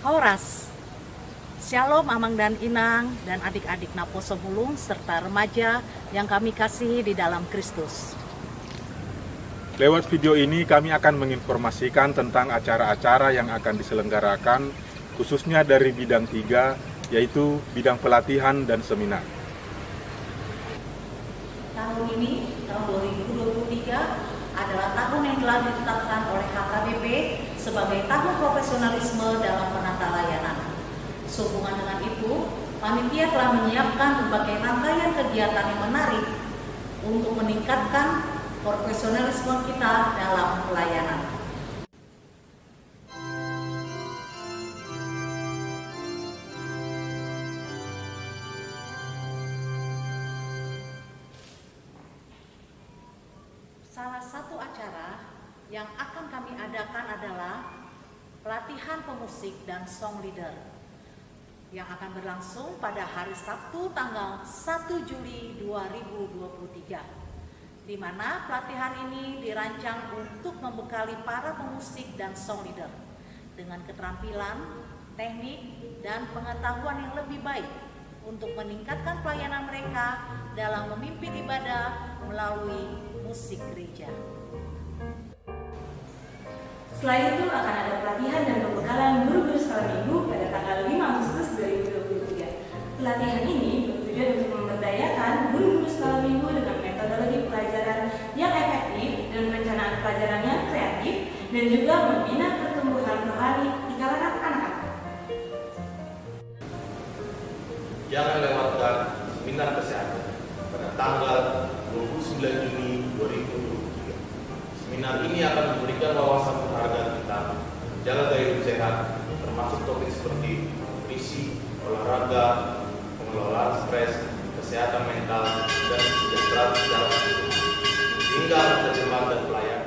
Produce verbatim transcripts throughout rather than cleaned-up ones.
Horas. Syalom, Amang dan Inang, dan adik-adik Naposo Bulung, serta remaja yang kami kasihi di dalam Kristus. Lewat video ini, kami akan menginformasikan tentang acara-acara yang akan diselenggarakan, khususnya dari bidang tiga, yaitu bidang pelatihan dan seminar. Tahun ini, tahun dua ribu dua puluh tiga, adalah tahun yang telah ditetapkan oleh H K B P sebagai tahun profesionalisme dalam penata layanan. Sehubungan dengan itu, panitia telah menyiapkan berbagai rangkaian kegiatan yang menarik untuk meningkatkan profesionalisme kita dalam pelayanan. Salah satu acara yang akan kami adakan adalah pelatihan pemusik dan song leader yang akan berlangsung pada hari Sabtu, tanggal satu Juli dua ribu dua puluh tiga, di mana pelatihan ini dirancang untuk membekali para pemusik dan song leader dengan keterampilan, teknik, dan pengetahuan yang lebih baik untuk meningkatkan pelayanan mereka dalam memimpin ibadah melalui musik gereja. Selain itu, akan ada pelatihan dan pembekalan guru-guru sekolah minggu pada tanggal lima Agustus dua ribu dua puluh tiga. Pelatihan ini bertujuan untuk memberdayakan guru-guru sekolah minggu dengan metodologi pelajaran yang efektif dan perencanaan pelajaran yang kreatif, dan juga membina pertumbuhan rohani di kalangan anak-anak. Jangan lewatkan seminar kesehatan pada tanggal dua puluh sembilan Juni dua ribu dua puluh tiga. Seminar ini akan memberikan wawasan berharga tentang menjaga gaya hidup sehat, termasuk topik seperti nutrisi, olahraga, pengelolaan stres, kesehatan mental, dan kesejahteraan secara keseluruhan, sehingga akan terjemah dan pelayan.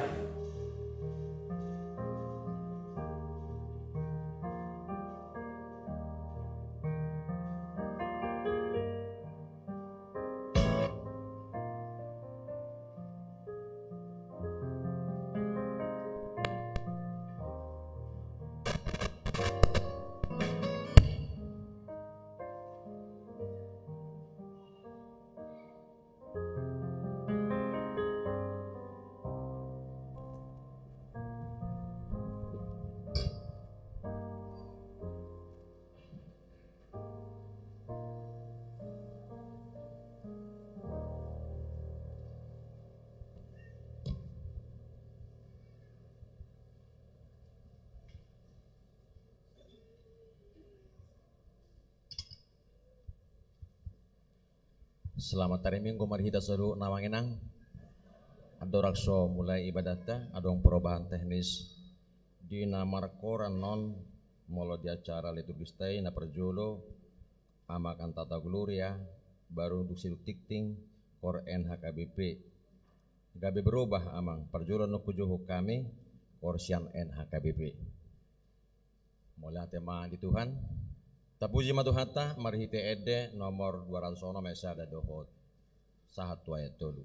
Selamat hari Minggu ma di hita saluhutna, Amang Inang. Andorang so mulai ibadahta, adong perubahan teknis di na markoran non, molo di acara liturgista i. Na parjolo, Ama Cantata Gloria, baru dung sidung tingting, koor N H K B P. Gabe berubah, Amang, parjolo nunga hujohon hami, koor sian N H K B P. Mauliate ma di Tuhan. Tapuji ma Tuhanta, marhite ende nomor dua ratus onom ayat sada dohot sahat tu ayat tolu.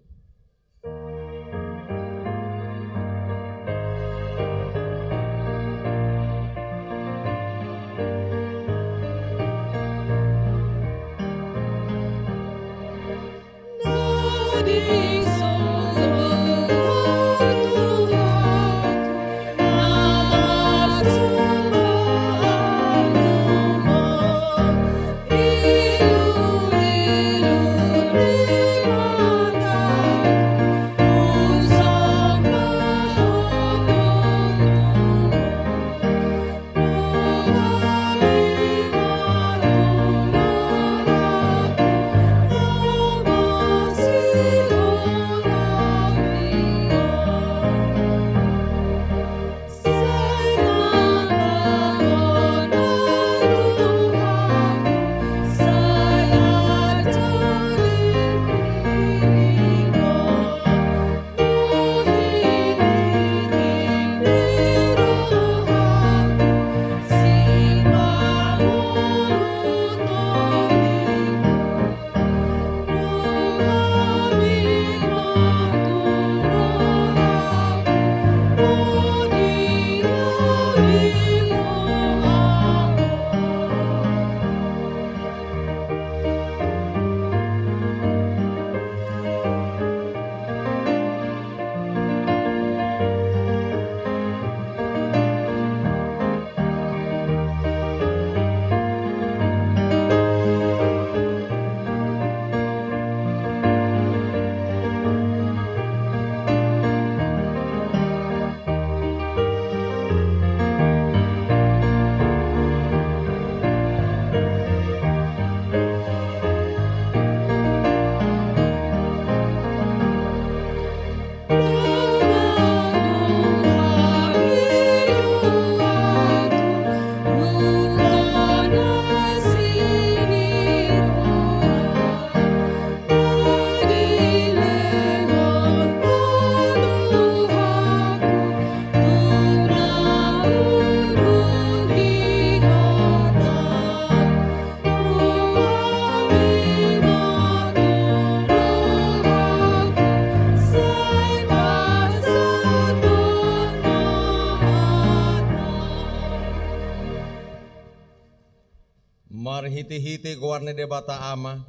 Marhitehite goar ni Debata Ama,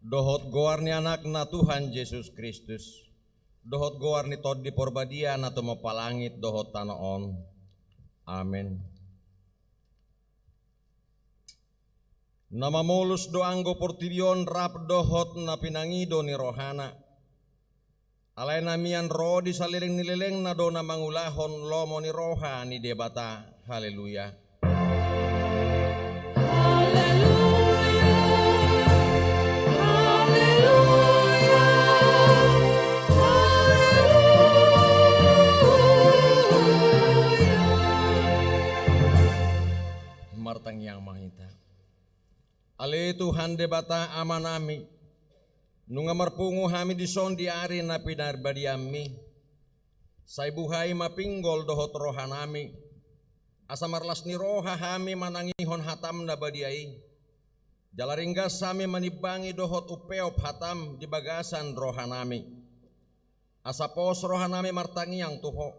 dohot goar ni Anakna Tuhan Jesus Kristus, dohot goar ni Tondi Porbadia na tumompa langit dohot tano on. Amen. Na mamolus do anggo portibi on rap dohot na pinangido ni rohana. Alai na mian ro di saleleng ni lelengna do na mangulahon lomo ni roha ni Debata. Haleluya. Haleluya. Haleluya. Haleluya. Martangiang ma hita. Ale Tuhan Debata Amanami, nunga marpungu hami dison di ari na pinarbadianmi. Sai buhai ma pinggol dohot rohanami, asa marlas ni roha hami manangihon hatam na badia i. Jala ringgas hami manimbangi dohot umpeop hatam di bagasan rohanami. Asa pos rohanami martangiang tu Ho.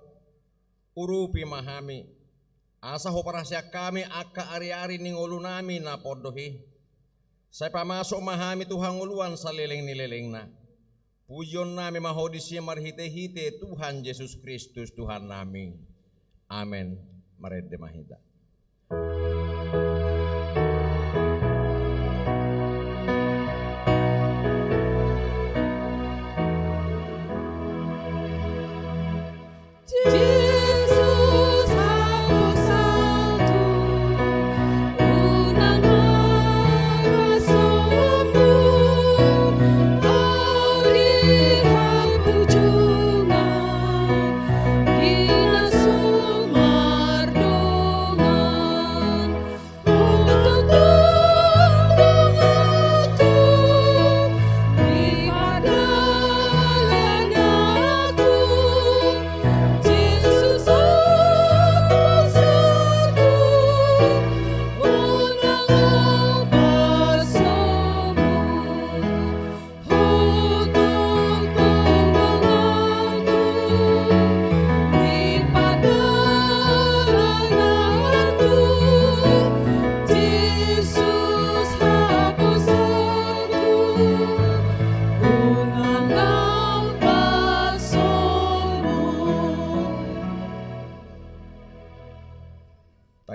Urupi ma hami, asa huparhaseang hami angka ariari ni ngolunami na pondoh i. Sai pamasuk ma hami tu hangoluan saleleng ni lelengna. Pujionnami ma Ho disi marhitehite Tuhan Jesus Kristus Tuhannami. Amen. Marende ma hita.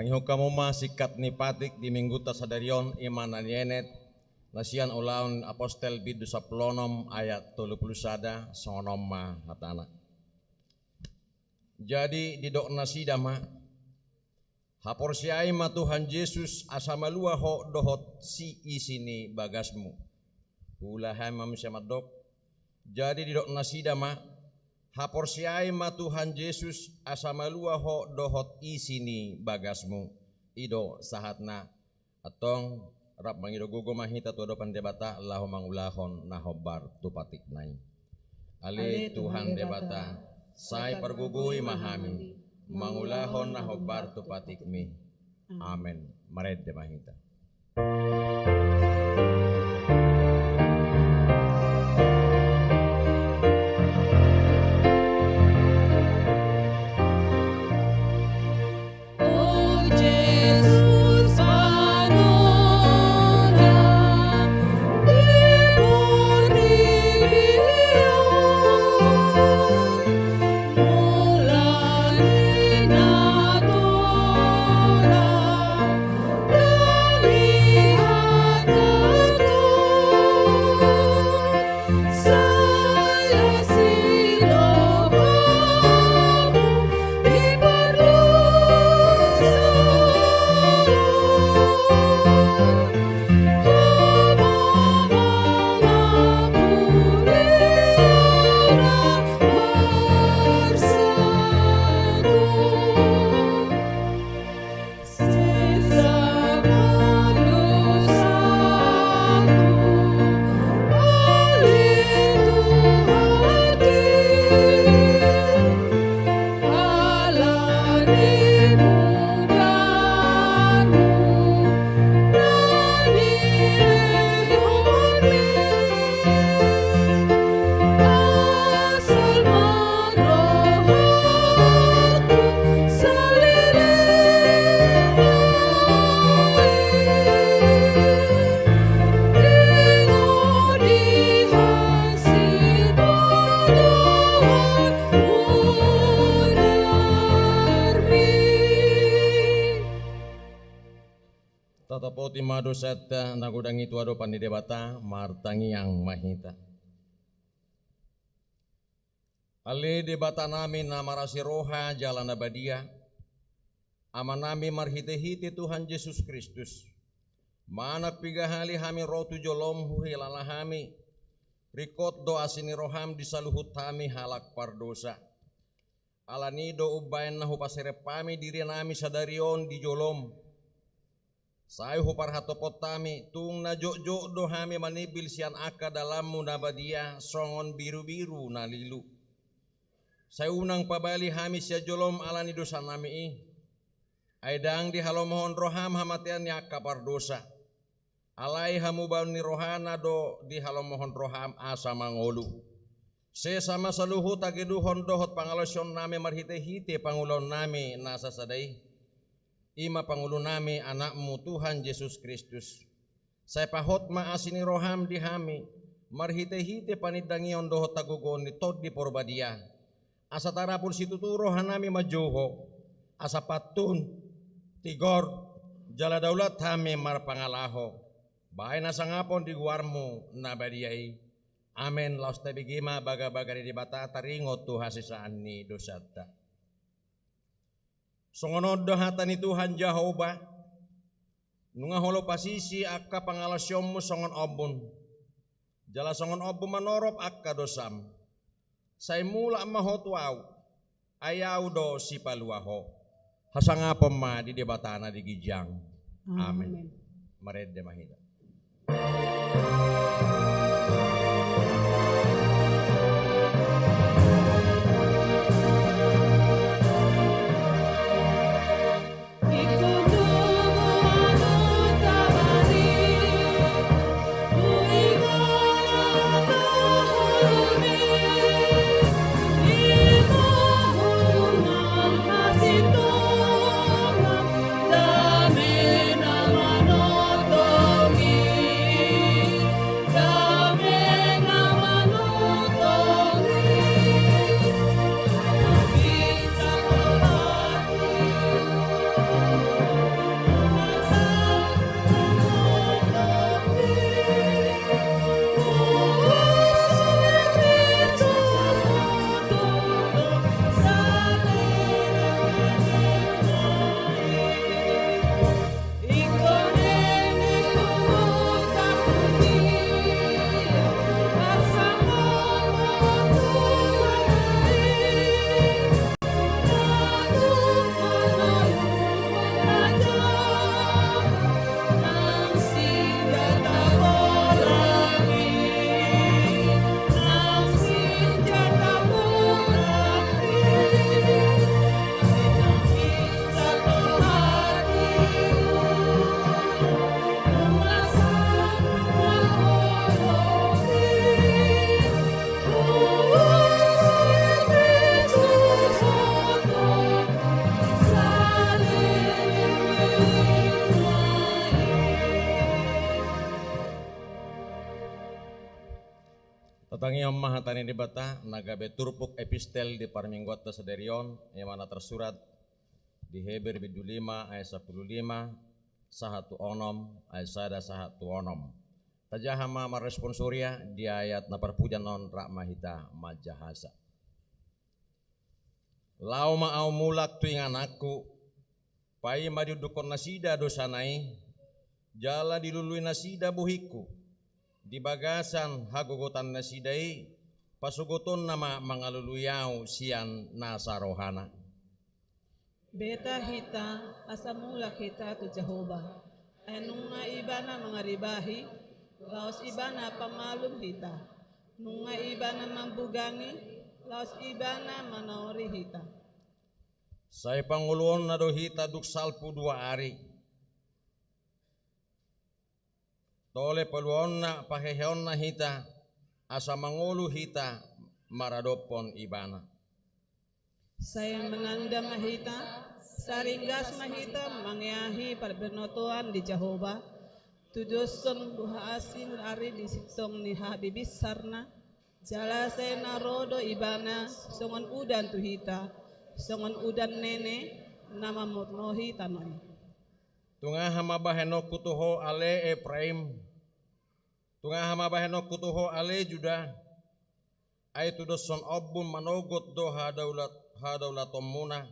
Tangihon hamu ma singkat ni patik di Minggunta sadari on, i ma na nienet na sian Ulaon Apostel bindu sampulu onom ayat tolu pulu sada, songon on ma hatana. Jadi didok nasida ma, haporseai ma Tuhan Jesus asa malua ho dohot si isi ni bagasmu. Huula hami ma muse mandok. Jadi didok nasida ma, haporseai ma Tuhan Jesus asa malua ho dohot isi ni bagasmu. I do sahatna. Antong, rap mangido gogo ma hita tu adopan Debata laho mangulahon na hombar tu patikna i. Ale Tuhan Debata, sai pargogoi ma hami mangulahon na hombar tu patikmi. Amen. Marende ma hita. Dosanta na godang i tu adopan ni Debata, martangiang ma hita. Ale Debata nami na marasi roha jala na badia, Ama nami marhite-hite Tuhan Jesus Kristus, manang piga hali hami ro tu jolom huhilala hami, ringkot do asi ni roham di saluhut hami halak pardosa. Alani do umbaen na hupaserep hami diri nami sadari on di jolom, sai huparhatopot hami, tung na jotjot do hami manimbil sian angka dalanmu na badia songon birubiru na lilu. Sai unang pabali hami sian jolom alani dosa nami i. Ai ndang dihalomohon roham hamatean ni angka pardosa. Alai hamubaon ni rohana do dihalomohon roham asa mangolu. Sesa ma saluhut hageduhon dohot pangalaosion nami marhite-hite pangulaon nami na sasada i. I ma pangulu nami Anakmu Tuhan Jesus Kristus. Sai pahot ma asi ni roham di hami, marhite-hite panindangion dohot hagogoon ni Tondi Porbadia. Asa tarapul situtu roha nami manjouhon, asa pantun, tigor, jala daulat hami marpangalaho. Baen hasangapon di goarmu na badia i. Amen. Laos tabege ma bagabaga ni Debata taringot tu hasesaan ni dosanta. Songon on do hata ni Tuhan Jahowa, nunga hulopas isi angka pangalaosionmu songon ombun, jala songon ombun manorop angka dosam. Sai mulak ma ho tu Ahu, ai Ahu do sipalua ho. Hasangapon ma di Debata na di ginjang. Amen. Amen. Marende ma hita. Tatangihon ma hata ni Debata na gabe turpuk epistel di parmingguanta sadari on, i ma na tarsurat di Heber bindu lima ayat sampulu lima sahat tu onom, ayat sada sahat tu onom. Tajaha ma marresponsoria di ayat na parpudi on, rap ma hita manjahasa. Laho ma Ahu mulak tu ingananku, paima diundukkon nasida dosana i, jala dilului nasida bohingku. Di bagasan hagogotan nasida i, pasogotonna ma mangalului Ahu sian nasa rohana. Beta hita, asa mulak hita tu Jahowa. Ai nunga Ibana mangaribahi, laos Ibana pamalum hita. Nunga Ibana mambugangi, laos Ibana manaori hita. Sai pangoluonna do hita dung salpu dua ari. Tole paluaonna, paheheonna hita, asa mangolu hita maradophon Ibana. Sai mananda ma hita, sai ringgas ma hita mangeahi parbinotoan di Jahowa, tudoshon boha asing ari di sintong ni habibinsarna, jala sai na ro do Ibana songon udan tu hita, songon udan nene na mamornohi tano i. Tung aha ma bahenonku tu ho ale Epraim? Tung aha ma bahenonku tu ho ale Juda? Ai tudoshon ombun manogot do hadaulat-, hadaulatonmuna,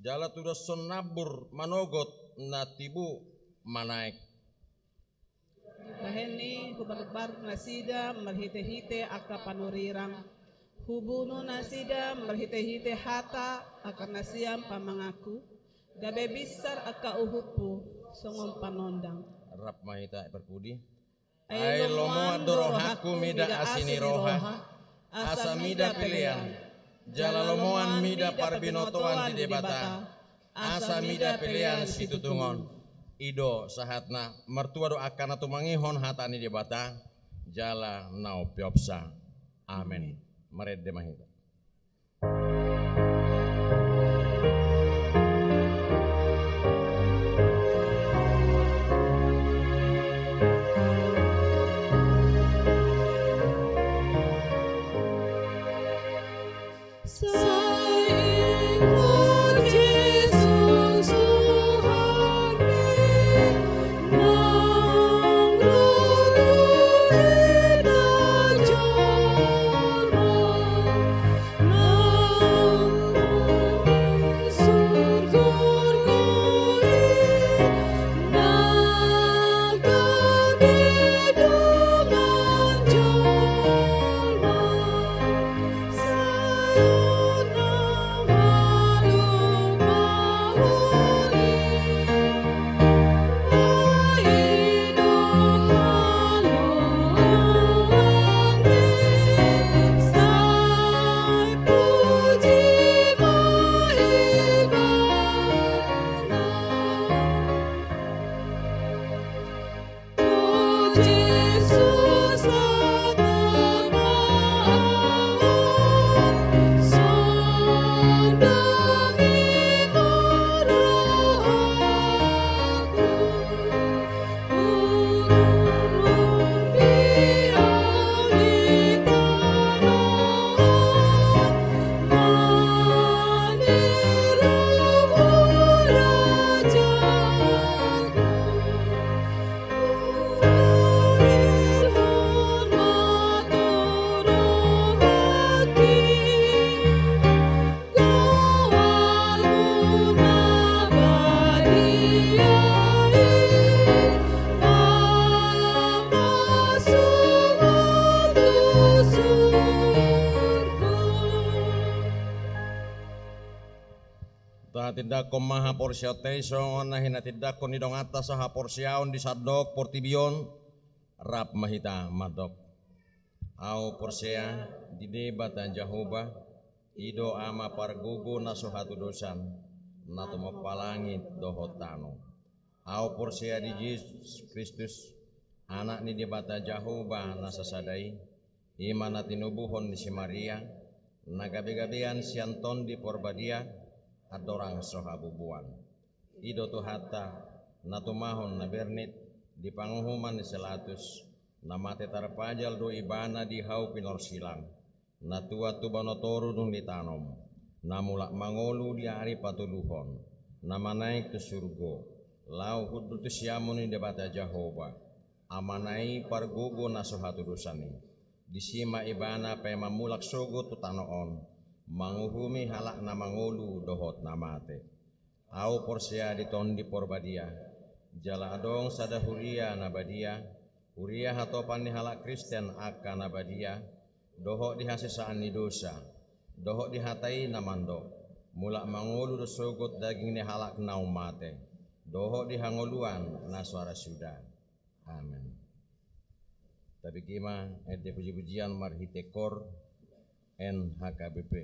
jala tudoshon nambur manogot na tibu manaek. Bahen i hubarbaruk nasida marhitehite angka panurirang, hubunu nasida marhitehite hata angka na sian pamanganku, gabe binsar angka uhumhu songon panondang. Rap ma hita parpudi. Ai lomoan do rohangku mida asi ni roha, asa mida pelean, jala lomoan mida parbinotoan di Debata, asa mida pelean situtungon. I do sahatna. Martua do angka na tumangihon hata ni Debata jala na umpeopsa. Amen. Marende ma hita. Tahatindangkon ma haporseaonta i songon na hinatindangkon ni donganta sahaporseaon di sandok portibi on. Rap ma hita mandok. Ahu porsea di Debata Jahowa, i do Ama pargogo na so hatudosan, na tumompa langit dohot tano. Ahu porsea di Jesus Kristus, Anak ni Debata Jahowa na sasada i, i ma na tinubuhon ni si Maria, na gabegabean sian Tondi Porbadia, andorang so habubuan. I do Tuhanta, na tumahon na bernit di panguhuman ni si Latus, na mate tarpajal do Ibana di hau pinorsilang, na tuat tu banua toru dung ditanom, na mulak mangolu di ari patoluhon, na manaek tu surgo, laho hundul tu siamun ni Debata Jahowa, Amana i pargogo na so hatudosan i. Disi ma Ibana paima mulak sogot tu tano on, manguhumi halak na mangolu dohot na mate. Ahu porsea di Tondi Porbadia, jala adong sada huria na badia, huria hatopan ni halak Kristen angka na badia, dohot di hasesaan ni dosa, dohot di hata i na mandok, mulak mangolu do sogot daging ni halak naung mate, dohot di hangoluan na so ra suda. Amen. Tabege ma ende pujipujian marhite kor N H K B P.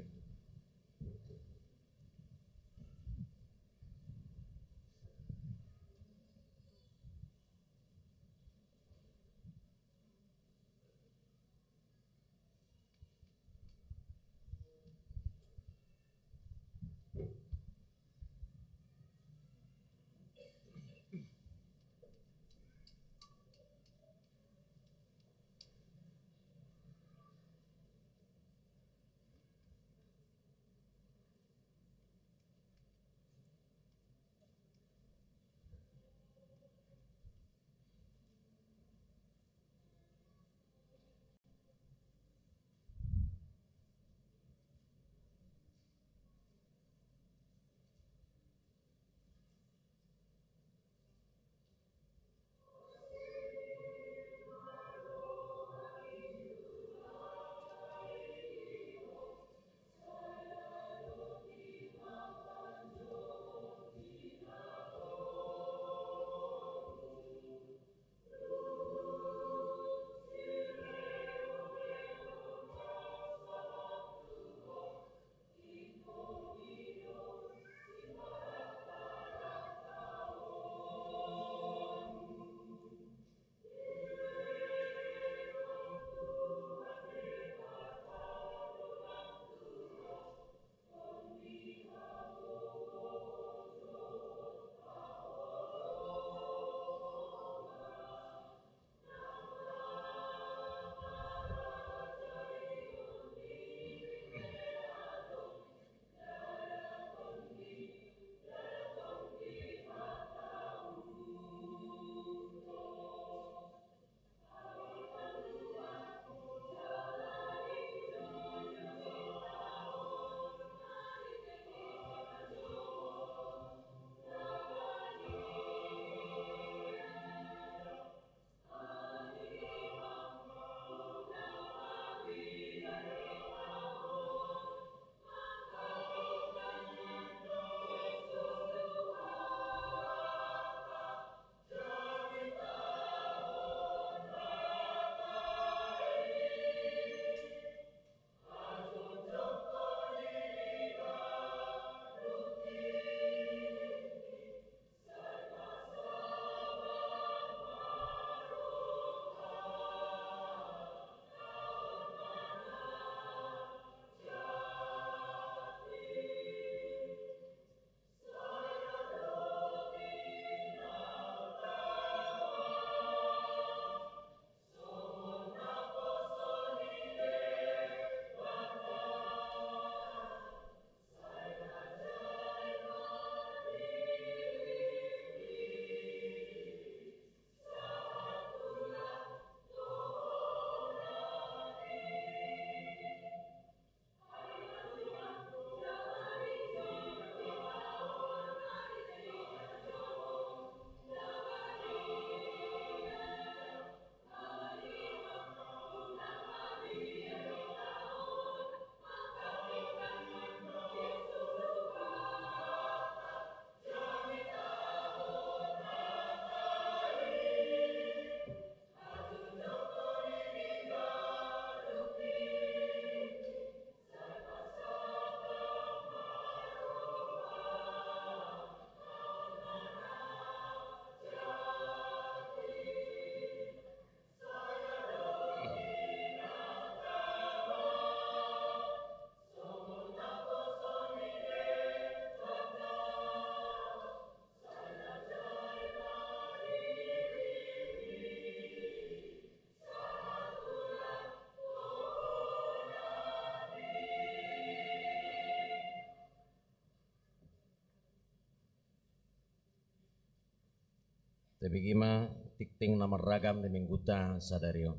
Tabege ma tingting na marragam di mingguta sadari on.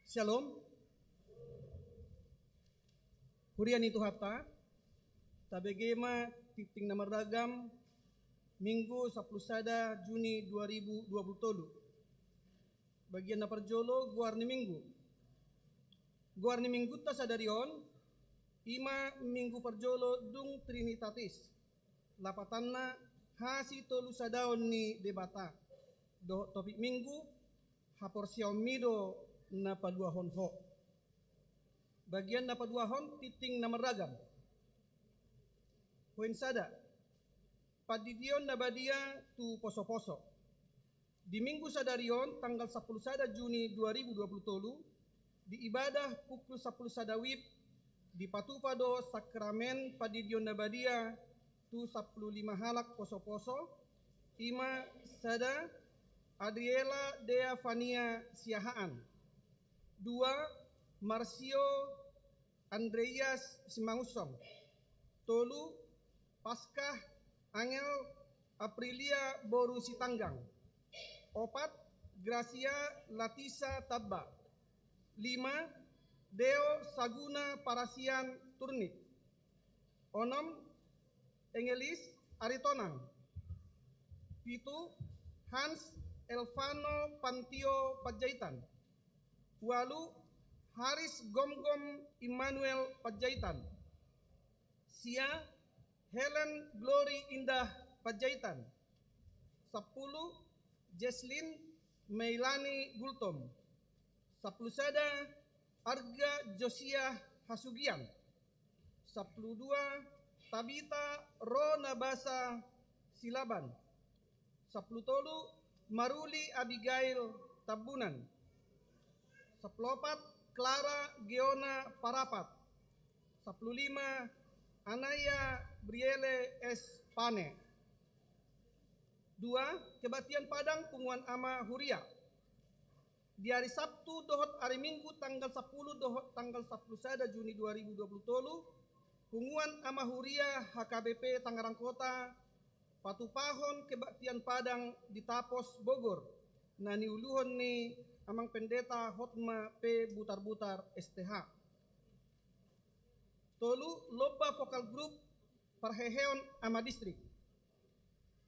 Syalom. Huria ni Tuhanta, tabege ma tingting na marragam Minggu sampulu sada Juni dua ribu dua pulu tolu. Bagian na parjolo, goar ni Minggu. Goar ni Mingguta sadari on, i ma Minggu parjolo dung Trinitatis. Lapatanna, hasitolusadaon ni Debata. Dohot topik Minggu, haporseaonmi do na paluahon ho. Bagian na paluahon tingting na marragam. Poin sada, pandidion na badia tu poso-poso. Di Minggu sadari on, tanggal sampulu sada Juni dua ribu dua pulu tolu, di ibadah pukul sampulu sada wib, dipatupa do sakramen pandidion na badia tu sampulu lima halak poso-poso, i ma sada, Adriela Dea Fania Siahaan, dua, Marsio Andreas Simangunsong, tolu, Paskah Angel Aprilia boru Sitanggang, opat, Gracia Latisa Tabba, lima, Deo Saguna Parasian Turnip, onom, Engelis Aritonang, pitu, Hans Elvano Pantio Panjaitan, ualu, Haris Gomgom Immanuel Panjaitan, sia, Helen Glory Indah Panjaitan, sampulu, Jesslyn Meilani Gultom, sampulu sada, Arga Josiah Hasugian, sampulu dua, Tabita Rona Basa Silaban, sampulu tolu, Maruli Abigail Tambunan, sampulu opat, Clara Geona Parapat, sampulu lima, Anaya Briele S Pane. Dua, kebaktian Padang punguan ama huria. Di ari Sabtu dohot ari Minggu tanggal sampulu dohot tanggal sampulu sada Juni dua ribu dua pulu tolu, punguan ama huria H K B P Tangerang Kota patupahon kebaktian Padang di Tapos Bogor, na niuluhon ni Amang Pendeta Hotma P Butarbutar S T H. Tolu, lomba vokal grup parheheon ama distrik.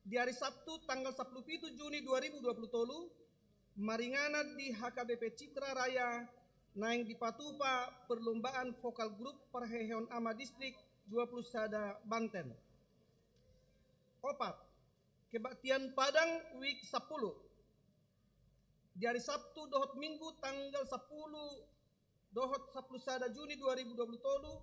Di ari Sabtu tanggal sampulu pitu Juni dua ribu dua pulu tolu, maringanan di H K B P Citra Raya naeng dipatupa perlombaan vokal grup parheheon ama distrik dua pulu sada Banten. Opat, kebaktian Padang wik sampulu. Di ari Sabtu dohot Minggu tanggal sampulu dohot sampulu sada Juni dua ribu dua pulu tolu,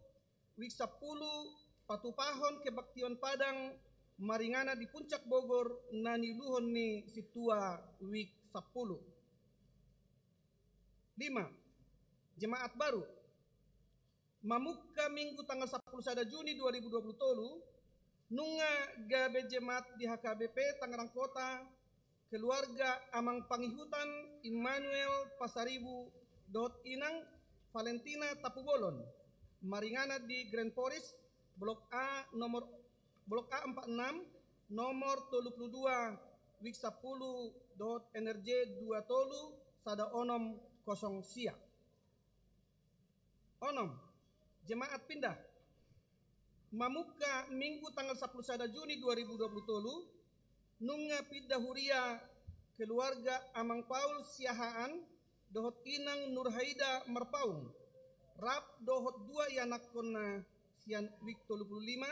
wik sampulu, patupahon kebaktian Padang maringanan di Puncak Bogor na niuluhon ni sintua wik sampulu. Lima, jemaat baru. Mamungka Minggu tanggal sampulu sada Juni dua ribu dua pulu tolu, nunga gabe jemaat di H K B P Tangerang Kota, keluarga Amang Pangihutan Immanuel Pasaribu dohot Inang Valentina Tapubolon, maringanan di Grand Forest, Blok A nomor, Blok A empat enam, nomor tolu pulu dua, wik sampulu dohot N R J dua tolu sada onom kosong sia. Onom, jemaat pindah. Mamungka Minggu tanggal sampulu sada Juni dua ribu dua pulu tolu, nunga pindah huria keluarga Amang Paul Siahaan dohot Inang Nurhaida Marpaung, rap dohot dua ianakkonna sian wik tolu pulu lima,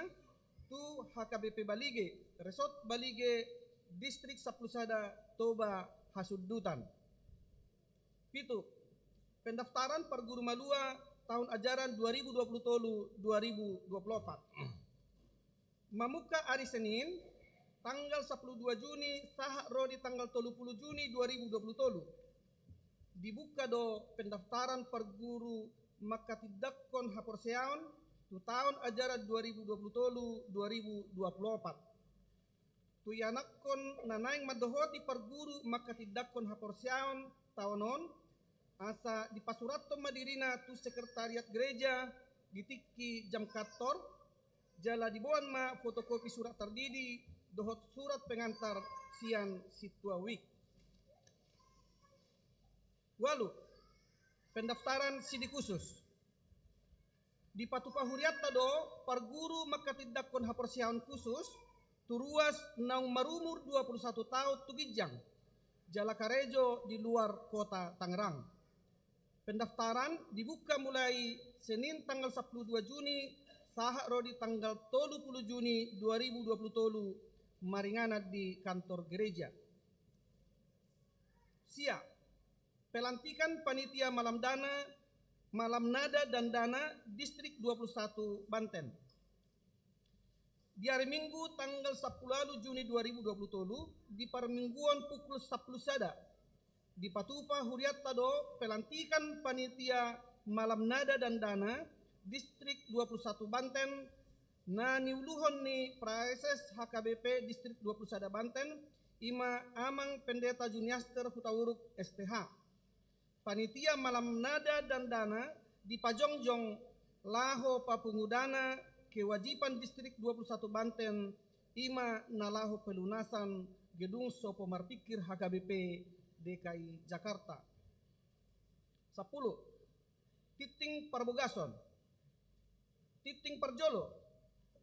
tu H K B P Balige, Resort Balige, Distrik sampulu sada, Toba Hasundutan. Pitu, pendaftaran parguru malua tahun ajaran dua ribu dua puluh tolu dua ribu dua puluh opat. Mamungka ari Senin, tanggal sampulu dua Juni sahat ro di tanggal tolu pulu Juni dua ribu dua puluh tolu, dibuka do pendaftaran parguru manghatindanghon haporseaon tu taon ajaran dua ribu dua puluh tolu dua ribu dua puluh opat. Tu ianakhon na naeng mandohoti parguru manghatindanghon haporseaon taon on, asa dipasurathon ma dirina tu sekretariat gereja di tingki jam kantor, jala diboan ma fotokopi surat tardidi dohot surat pengantar sian sintua wijk. Ualu, pendaftaran sidi khusus. Dipatupa hurianta do parguru manghatindanghon haporseaon khusus tu ruas naung marumur dua puluh satu taon tu ginjang jala karejo di luar kota Tangerang. Pendaftaran dibuka mulai Senin tanggal sampulu dua Juni sahat ro di tanggal tolu puluh Juni dua ribu dua puluh tolu, maringanan di kantor gereja. Sia, pelantikan panitia malam dana, malam nada dan dana distrik dua puluh satu Banten. Di ari Minggu tanggal sampulu ualu Juni dua ribu dua puluh tolu, di parmingguon pukul sampulu sada, dipatupa hurianta do pelantikan panitia malam nada dan dana distrik dua puluh satu Banten, na niuluhon ni Praeses H K B P distrik dua puluh sada Banten, ima Amang Pendeta Juniaster Hutauruk S T H. Panitia malam nada dan dana dipajongjong laho papungu dana kewajiban distrik dua puluh satu Banten, ima na laho pelunasan gedung sopo marpingkir H K B P D K I Jakarta. Sampulu. Tingting parbogason. Tingting parjolo.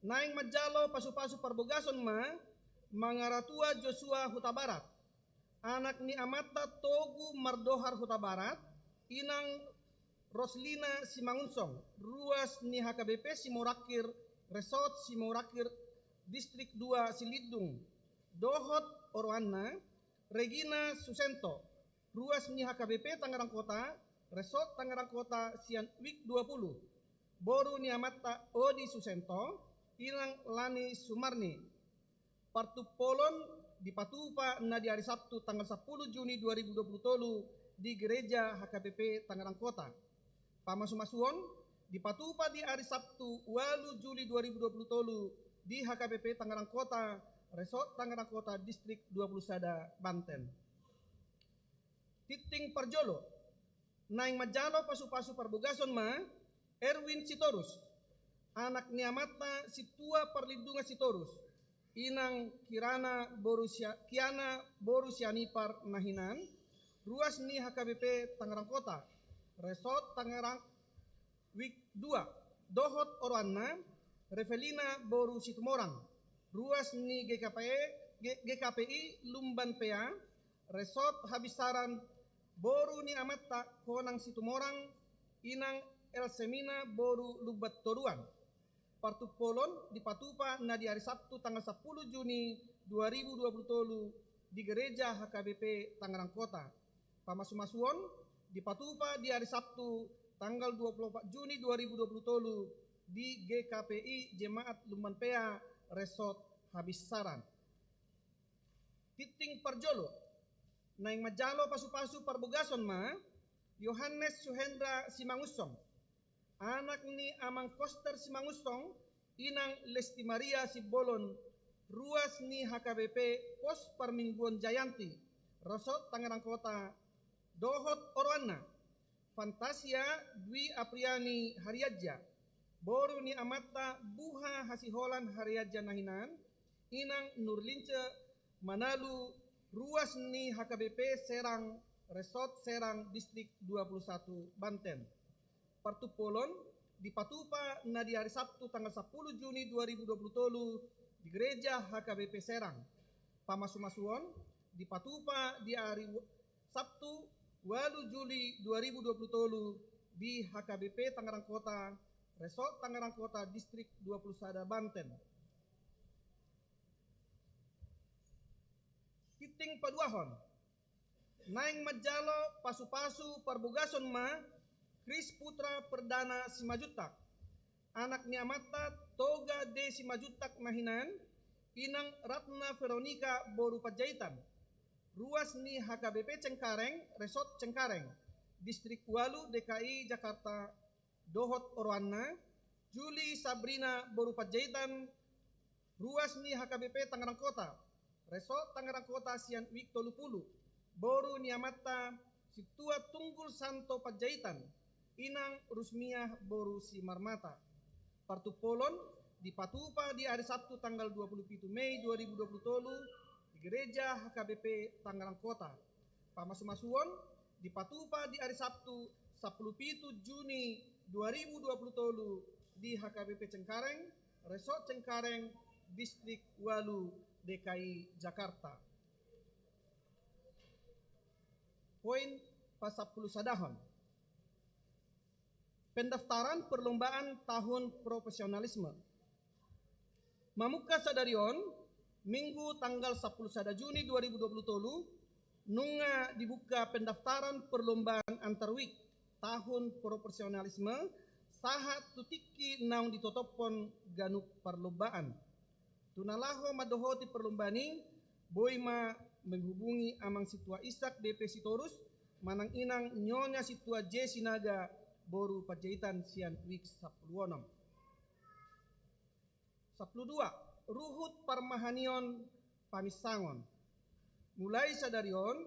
Naeng manjalo pasupasu parbogason ma Mangaratua Josua Hutabarat, anak ni amanta Togu Mardohar Hutabarat, inang Roslina Simangunsong, ruas ni H K B P Simorangkir, Resort Simorangkir, Distrik dua Silindung, dohot oroanna, Regina Susento, ruas ni H K B P Tangerang Kota, Resort Tangerang Kota sian wijk dua puluh, boru ni amanta Odi Susento, inang Lani Sumarni. Partumpolon dipatupa na di ari Sabtu tanggal sampulu Juni dua ribu dua puluh tolu di Gereja H K B P Tangerang Kota. Pamasumasuon dipatupa di ari Sabtu ualu Juli dua ribu dua puluh tolu di H K B P Tangerang Kota, Resort Tangerang Kota, Distrik dua puluh sada Banten. Tingting parjolo. Naeng manjalo pasupasu parbogason ma Erwin Sitorus, anak ni amanta Sintua Parlindungan Sitorus, inang Kirana boru Sia-, Kiana boru Sianipar na hinan, ruas ni H K B P Tangerang Kota, Resort Tangerang, wijk dua, dohot oroanna, Revelina boru Situmorang, ruas ni G K P I, G-, G K P I Lumban Pea, Resort Habinsaran, boru ni amanta Konang Situmorang, inang Elsemina boru Lumban Toruan. Partumpolon dipatupa na di ari Sabtu tanggal sampulu Juni dua ribu dua puluh tolu di Gereja H K B P Tangerang Kota. Pamasumasuon dipatupa di ari Sabtu tanggal dua puluh opat Juni dua ribu dua puluh tolu di G K P I Jemaat Lumban Pea, Resort Habinsaran. Tingting parjolo. Naeng manjalo pasupasu parbogason ma Yohanes Suhendra Simangunsong, anak ni amang Koster Simangunsong, inang Lesti Maria Simbolon, ruas ni H K B P Pos Parmingguon Jayanti, Resort Tangerang Kota, dohot oroanna, Fantasia Dwi Apriani Harianja, boru ni amanta Buha Hasiholan Harianja na hinan, inang Nurlince Manalu, ruas ni H K B P Serang, Resort Serang, Distrik dua puluh satu Banten. Partumpolon dipatupa na di ari Sabtu tanggal sampulu Juni dua ribu dua puluh tolu di Gereja H K B P Serang. Pamasumasuon dipatupa di ari Sabtu ualu Juli dua ribu dua puluh tolu di H K B P Tangerang Kota, Resort Tangerang Kota, Distrik dua puluh sada Banten. Tingting paduahon. Naeng manjalo pasupasu parbogason ma Kris Putra Perdana Simanjuntak, anak ni amanta Toga D Simanjuntak na hinan, inang Ratna Veronica boru Panjaitan, ruas ni H K B P Cengkareng, Resort Cengkareng, Distrik ualu D K I Jakarta, dohot oroanna, Juli Sabrina boru Panjaitan, ruas ni H K B P Tangerang Kota, Resort Tangerang Kota sian wijk tolu puluh, boru ni amanta Sintua Tunggul Santo Panjaitan, Inang Rusmiah boru Simarmata. Partumpolon dipatupa di ari Sabtu tanggal dua puluh pitu Mei dua ribu dua puluh tolu di Gereja H K B P Tangerang Kota. Pamasumasuon dipatupa di ari Sabtu sampulu pitu Juni dua ribu dua puluh tolu di H K B P Cengkareng, Resort Cengkareng, Distrik Walu, D K I Jakarta. Poin pasampulusadahon. Pendaftaran perlombaan tahun profesionalisme. Mamungka sadari on, Minggu tanggal sampulu sada Juni dua ribu dua puluh tolu, nunga dibuka pendaftaran perlombaan antar wijk tahun profesionalisme, sahat tu tingki naung ditotophon ganup parlombaan. Tu na laho mandohoti perlombaan i, boi ma menghubungi Amang Sintua Ishak D P Sitorus, manang Inang Nyonya Sintua J Sinaga boru Panjaitan sian wijk sampulu onom. Sampulu dua, ruhut parmahanion paminsangon. Mulai sadari on,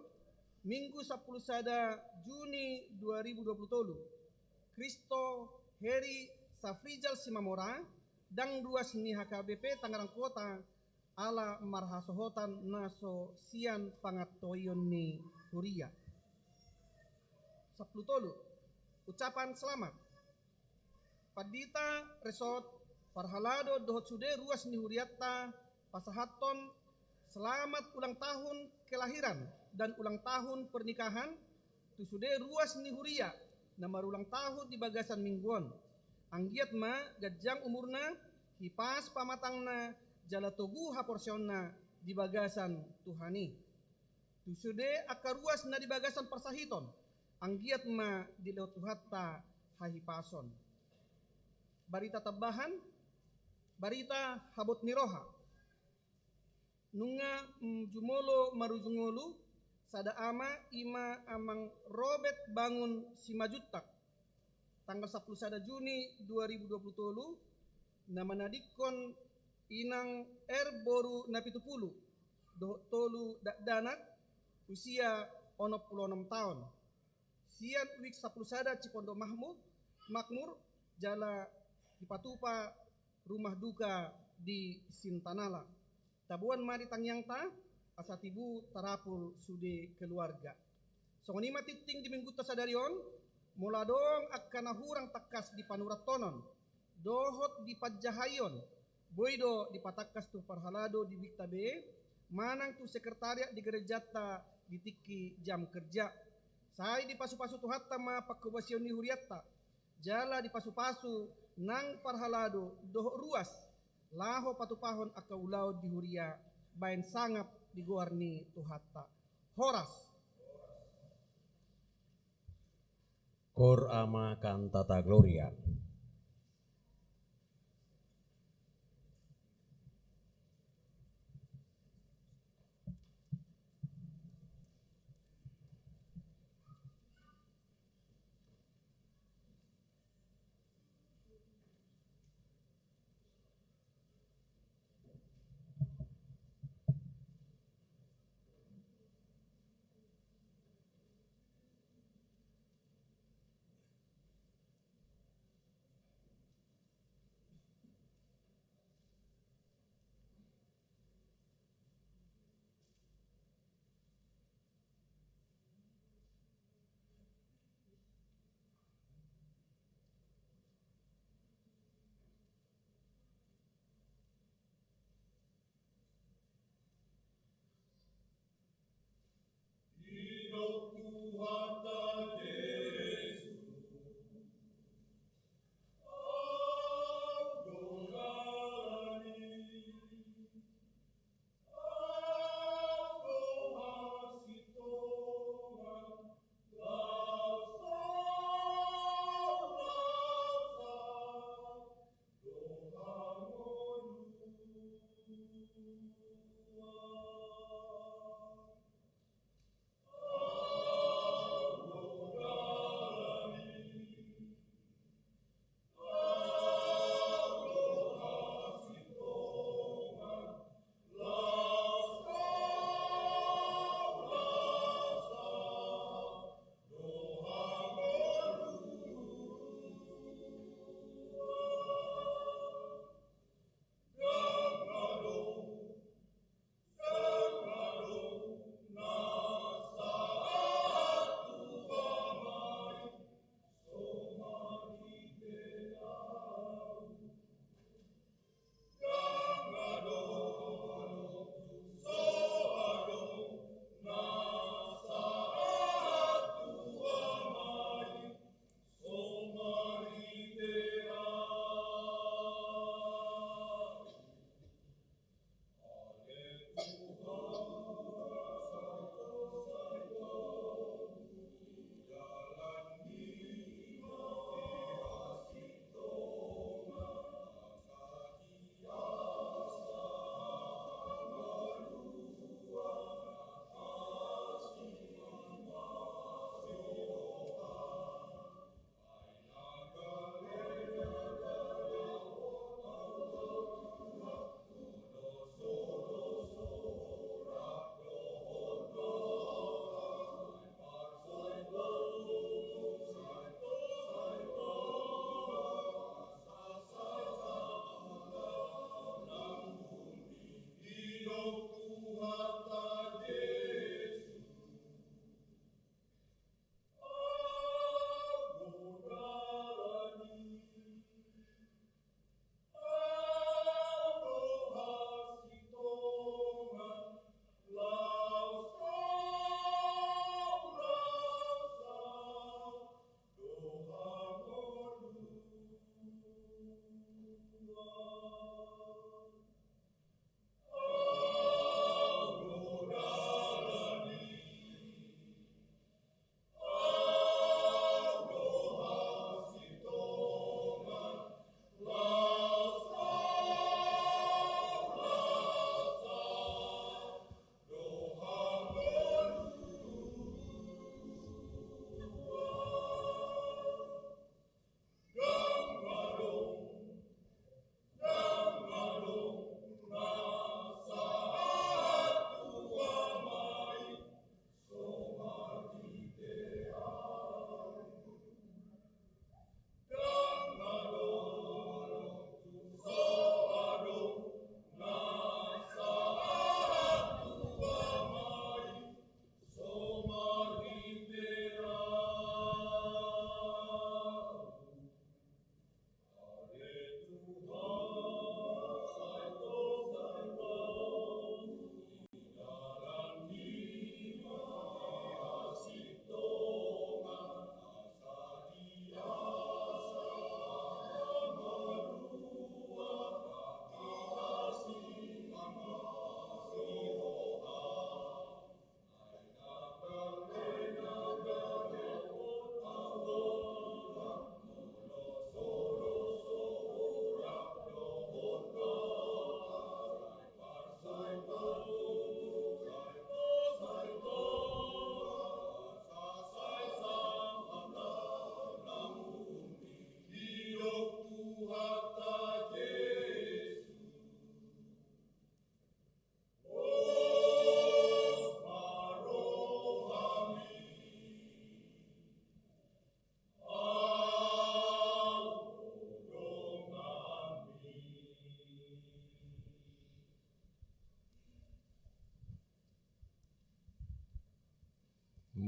Minggu sampulu sada Juni dua ribu dua puluh tolu, Christo Heri Safrizal Simamora, dang ruas ni H K B P Tangerang Kota, ala marhasohotan na so sian pangantoion ni huria. Sampulu tolu, ucapan selamat. Pandita, resort, parhalado dohot sude ruas ni hurianta pasahathon selamat ulang tahun kelahiran dan ulang tahun pernikahan tu sude ruas ni huria na marulang tahun di bagasan minggu on. Anggiat ma ganjang umurna, hipas pamatangna, jala togu haporseaonna di bagasan Tuhan i. Tu sude angka ruas na di bagasan parsahiton, anggiat ma dilehon Tuhanta hahipason. Barita tambahan, barita habot ni roha. Nunga, mm, jumolo marujung ngolu sada ama, i ma Amang Robert Bangun Simanjuntak. Tanggal sampulu sada Juni dua ribu dua puluh tolu, na manadingkon Inang R boru Napitupulu dohot tolu dakdanak, usia onom pulu onom taon. Sian wijk sampulu sada Cipondok Mahmud, Makmur, jala dipatupa rumah duka di Sintanala. Taboan ma di tangiangta, asa tibu tarapul sude keluarga. Songon i ma tingting di minggunta sadari on, molo adong angka na hurang tangkas di panurathonon dohot di panjahaion, boi do dipatangkas tu parhalado di wikta be, manang tu sekretariat di gerejanta di tingki jam kerja. Sai dipasupasu Tuhanta ma panghobasion ni hurianta, jala dipasupasu nang parhalado dohot ruas, laho patupahon angka ulaon di huria, baen sangap di goar ni Tuhanta. Horas. Cor ama cantata gloria.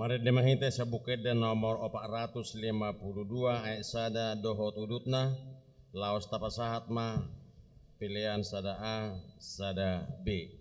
Marende ma hita sian Buku Ende nomor opat ratus lima puluh dua ayat sada dohot udutna, laos tapasahat ma pelean sada A, sada B.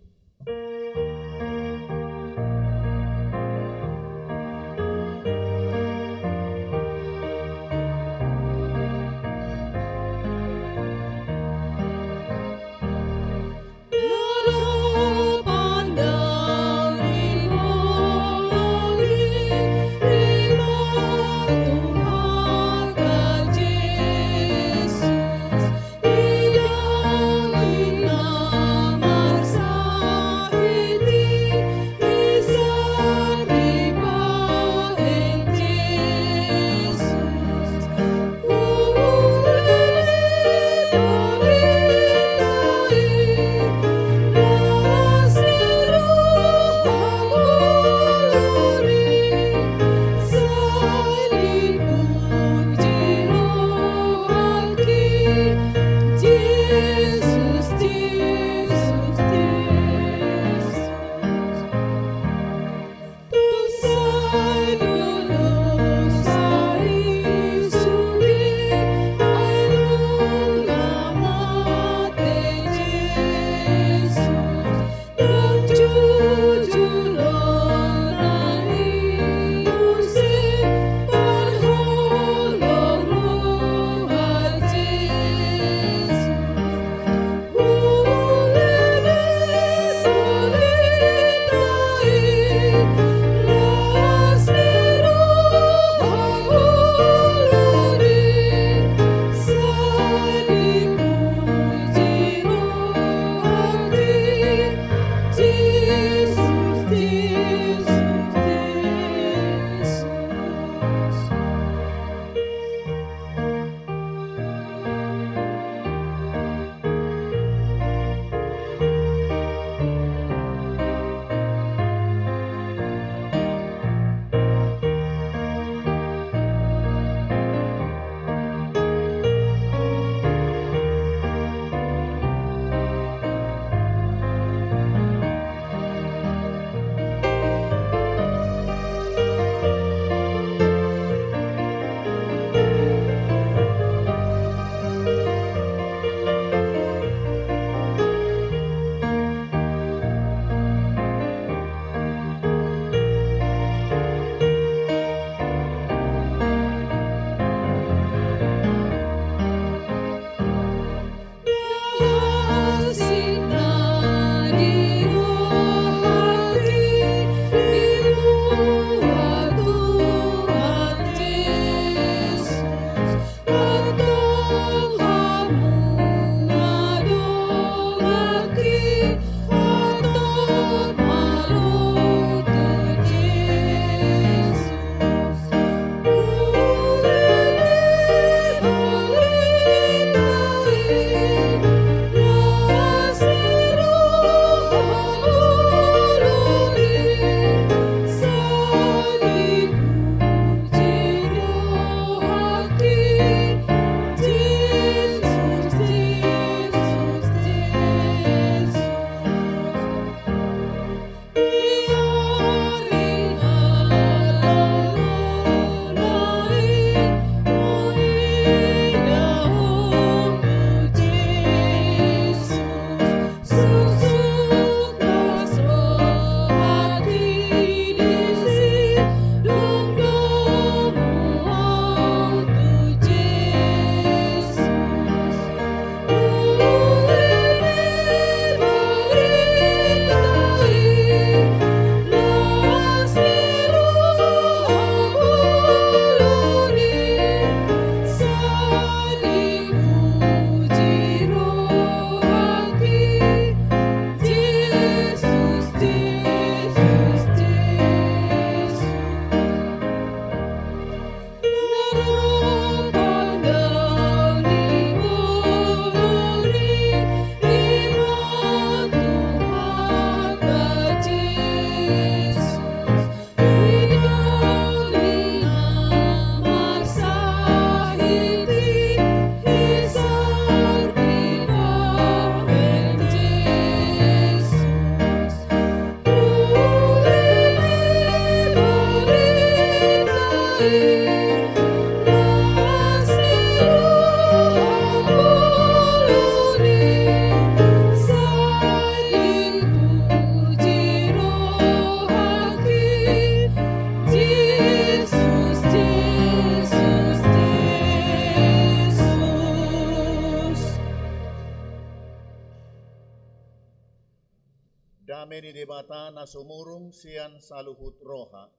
Dame ni Debata na sumurung sian saluhut roha,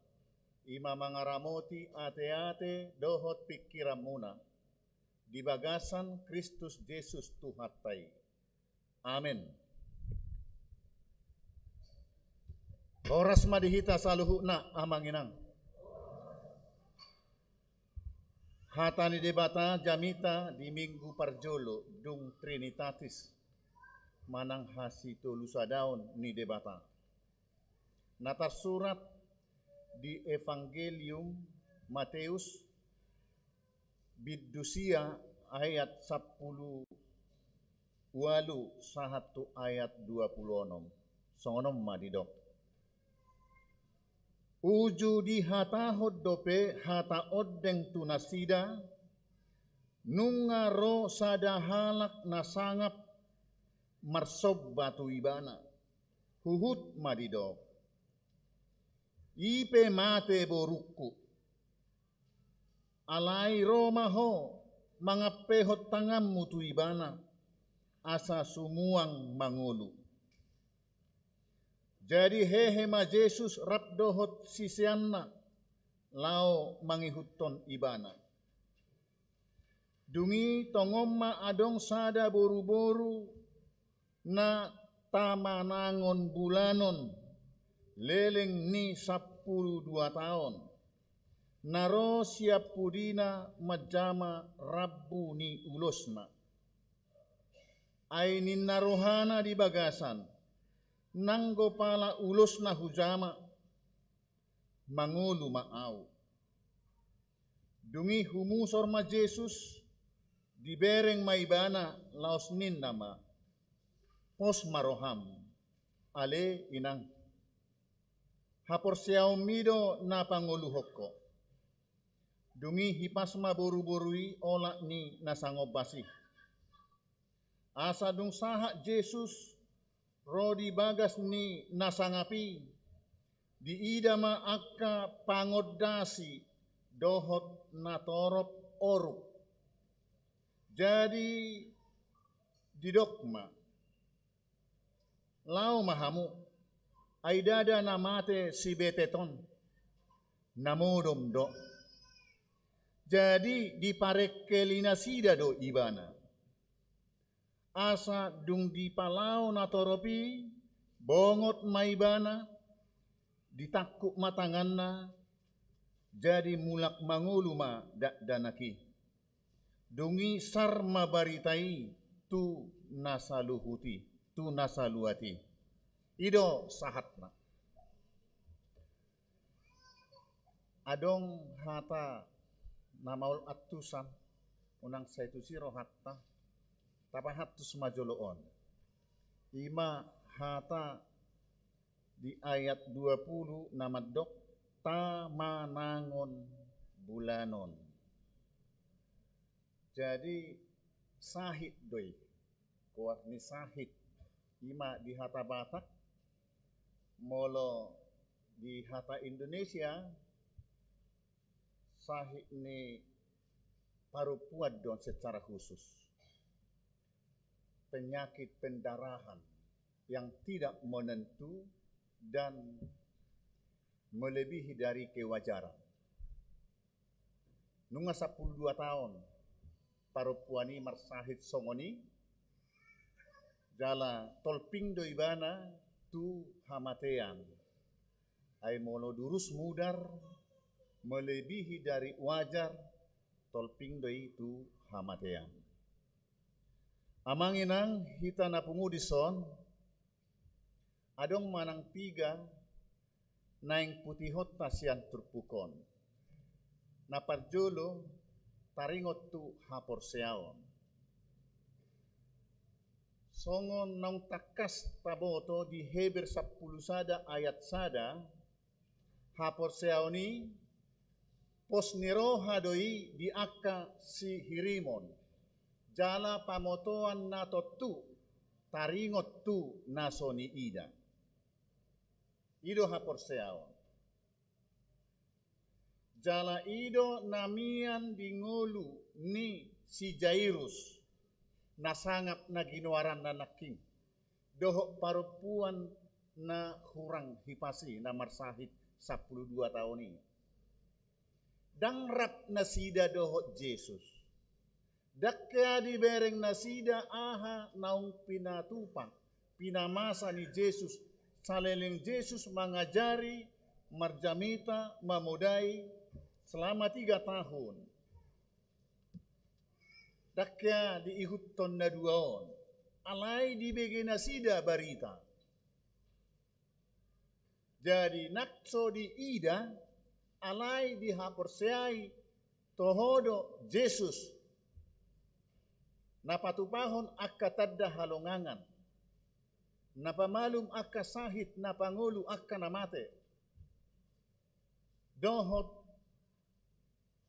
i ma mangaramoti ateate dohot pingkiranmuna di bagasan Kristus Jesus Tuhanta i. Amen. Horas ma di hita saluhutna, amang inang. Hata ni Debata jamita di Minggu parjolo dung Trinitatis, manang hasitolusadaon ni Debata, na tarsurat di Evangelium Mateus, bindu sia, ayat sampulu ualu sahat tu ayat dua pulu onom. Songon on ma didok: Uju dihatahon dope hata ondeng tu nasida, nunga ro sada halak na sangap marsomba tu ibana, huhut ma didok: I pe mate borungku. Alai ro ma ho mangampehon tanganmu tu ibana, asa sumuang mangolu. Jadi hehe ma Jesus rap dohot siseanna laho mangihuthon ibana. Dung i tongon ma adong sada boruboru na tamanangon bulanon, leleng ni sampulu dua taon, na ro sian pudina manjama rambu ni ulosna. Ai ninna rohana di bagasan: Nanggo pala ulosna hujama, mangolu ma ahu. Dung i humusor ma Jesus, dibereng ma ibana, laos ninna ma: Pos ma roham, ale inang, haporseaonmi do na pangoluhon ho. Dung i hipas ma boruboru i olat ni na sangombas i. Asa dung sahat Jesus ro di bagas ni na sangap i, diida ma angka pangondasi dohot natorop orup. Jadi didok ma: Laho ma hamu, ai ndada na mate si betet on, na modom do. Jadi diparengkeli nasida do ibana. Asa dung dipalaho natorop i, bongot ma ibana, ditangkup ma tanganna, jadi mulak mangolu ma dakdanak i. Dung i sar ma barita i tu na saluhut i, tu na saluat i. I do sahatna. Adong hata na maol antusan, unang sai tusi rohanta, tapaantus ma jolo on. I ma hata di ayat dua pulu na mandok: Tamanangon bulanon. Jadi sahit do i, goar ni sahit. I ma di hata Batak, molo di hata Indonesia, sahit ni parompuan do on secara khusus. Penyakit pendarahan yang tidak menentu dan melebihi dari kewajaran. Nunga sampulu dua taon parompuan i marsahit songon i, jala tolping do ibana tu hamatean. Ai molo durus mudar, melebihi dari wajar, tolping do i tu hamatean. Amang inang, hita na pungu dison, adong manang piga naeng putihonta sian turpuk on. Na parjolo, taringot tu haporseaon. Songon naung tangkas taboto di Heber sampulu sada ayat sada, haporseaon i pos ni roha do i di angka sihirimon, jala pamotoan na tontu taringot tu na so niida. I do haporseaon. Jala i do na mian di ngolu ni si Jairus, na sangap na ginoaranna nangkin, dohot parompuan na hurang hipas i, na marsahit sampulu dua taon i. Ndang rap nasida dohot Jesus. Ndang hea dibereng nasida aha naung pinatupa, pinamasa ni Jesus, saleleng Jesus mangajari, marjamita, mamodai selama tiga tahun. Ndang hea diihuthon na dua on, alai dibege nasida barita. Jadi, nang so diida, alai dihaporseai toho do Jesus, na patupahon angka tanda halongangan, na pamalum angka sahit, na pangolu angka na mate, dohot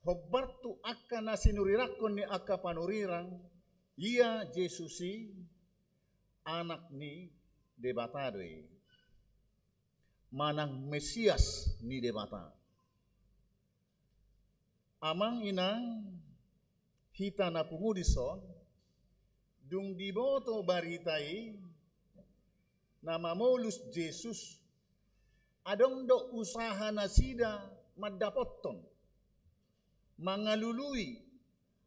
hombar tu angka na sinurirangkon ni angka panurirang, ia Jesus i Anak ni Debata do i, manang Mesias ni Debata. Amang inang, hita na pungu dison, dung diboto barita i, na mamolus Jesus, adong do usaha nasida mandapothon, mangalului,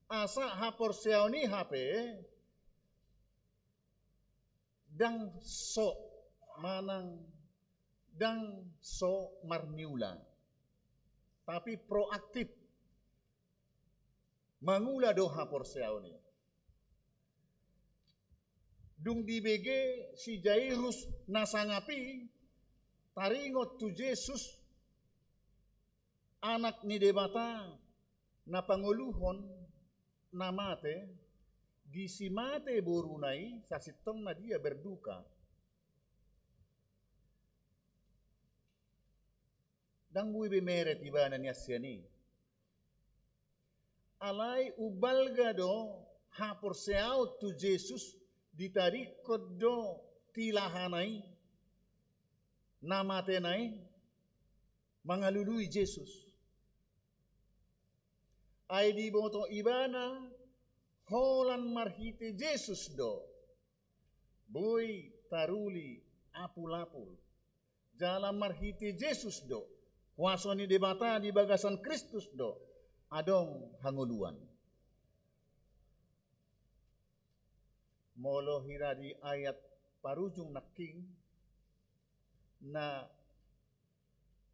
asa haporseaon i hape ndang so manang ndang so marniula, tapi proaktif. Mangula do haporseaon i. Dung dibege si Jairus na sangap i, taringot tu Jesus, Anak ni Debata, na pangoluhon na mate, disi mate boruna i, sasintongna dia berduka. Ndang boi be meret ibana nian sian i. Alai umbalga do haporseaon tu Jesus, ditadingkon do tilahana i, na matena i, mangalului Jesus. Ai diboto ibana, holan marhite Jesus do boi taruli apulapul. Jala marhite Jesus do, kuaso ni Debata di bagasan Kristus do, adong hangoluan. Molo hira di ayat parujung nangkin, na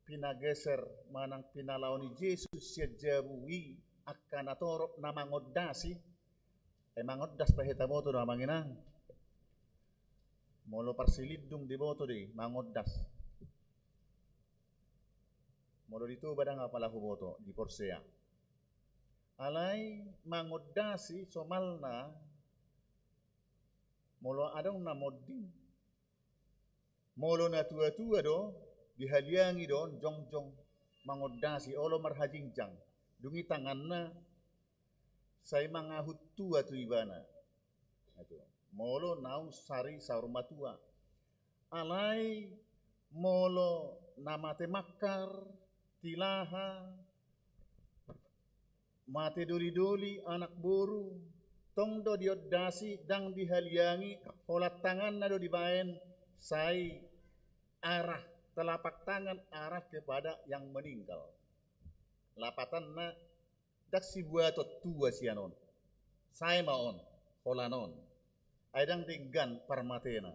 pinageser manang pinalaho ni Jesus sian jabu i angka natorop na mangondasi. Eh, mangondas pe hita boto do, amang inang. Molo parsilindung diboto do i, mangondas. Molo di Toba ndang apala huboto, di Porsea. Alai mangondasi somalna, molo adong na monding, molo na tua-tua do, dihaliangi do on jongjong mangondasi, olo marhajingjang. Dung i tanganna sai mangahut tua tu ibana. Molo naung sari saur matua. Alai molo na mate mangkar, tilaha, mate doli-doli, anak boru, tong do diondasi, ndang dihaliangi, holan tanganna do dibaen, sai arah, telapak tangan arah kepada yang meninggal. Lapatanna ndang sibuaton tua sian on. Sae ma on, holan on. Ai ndang denggan parmatena.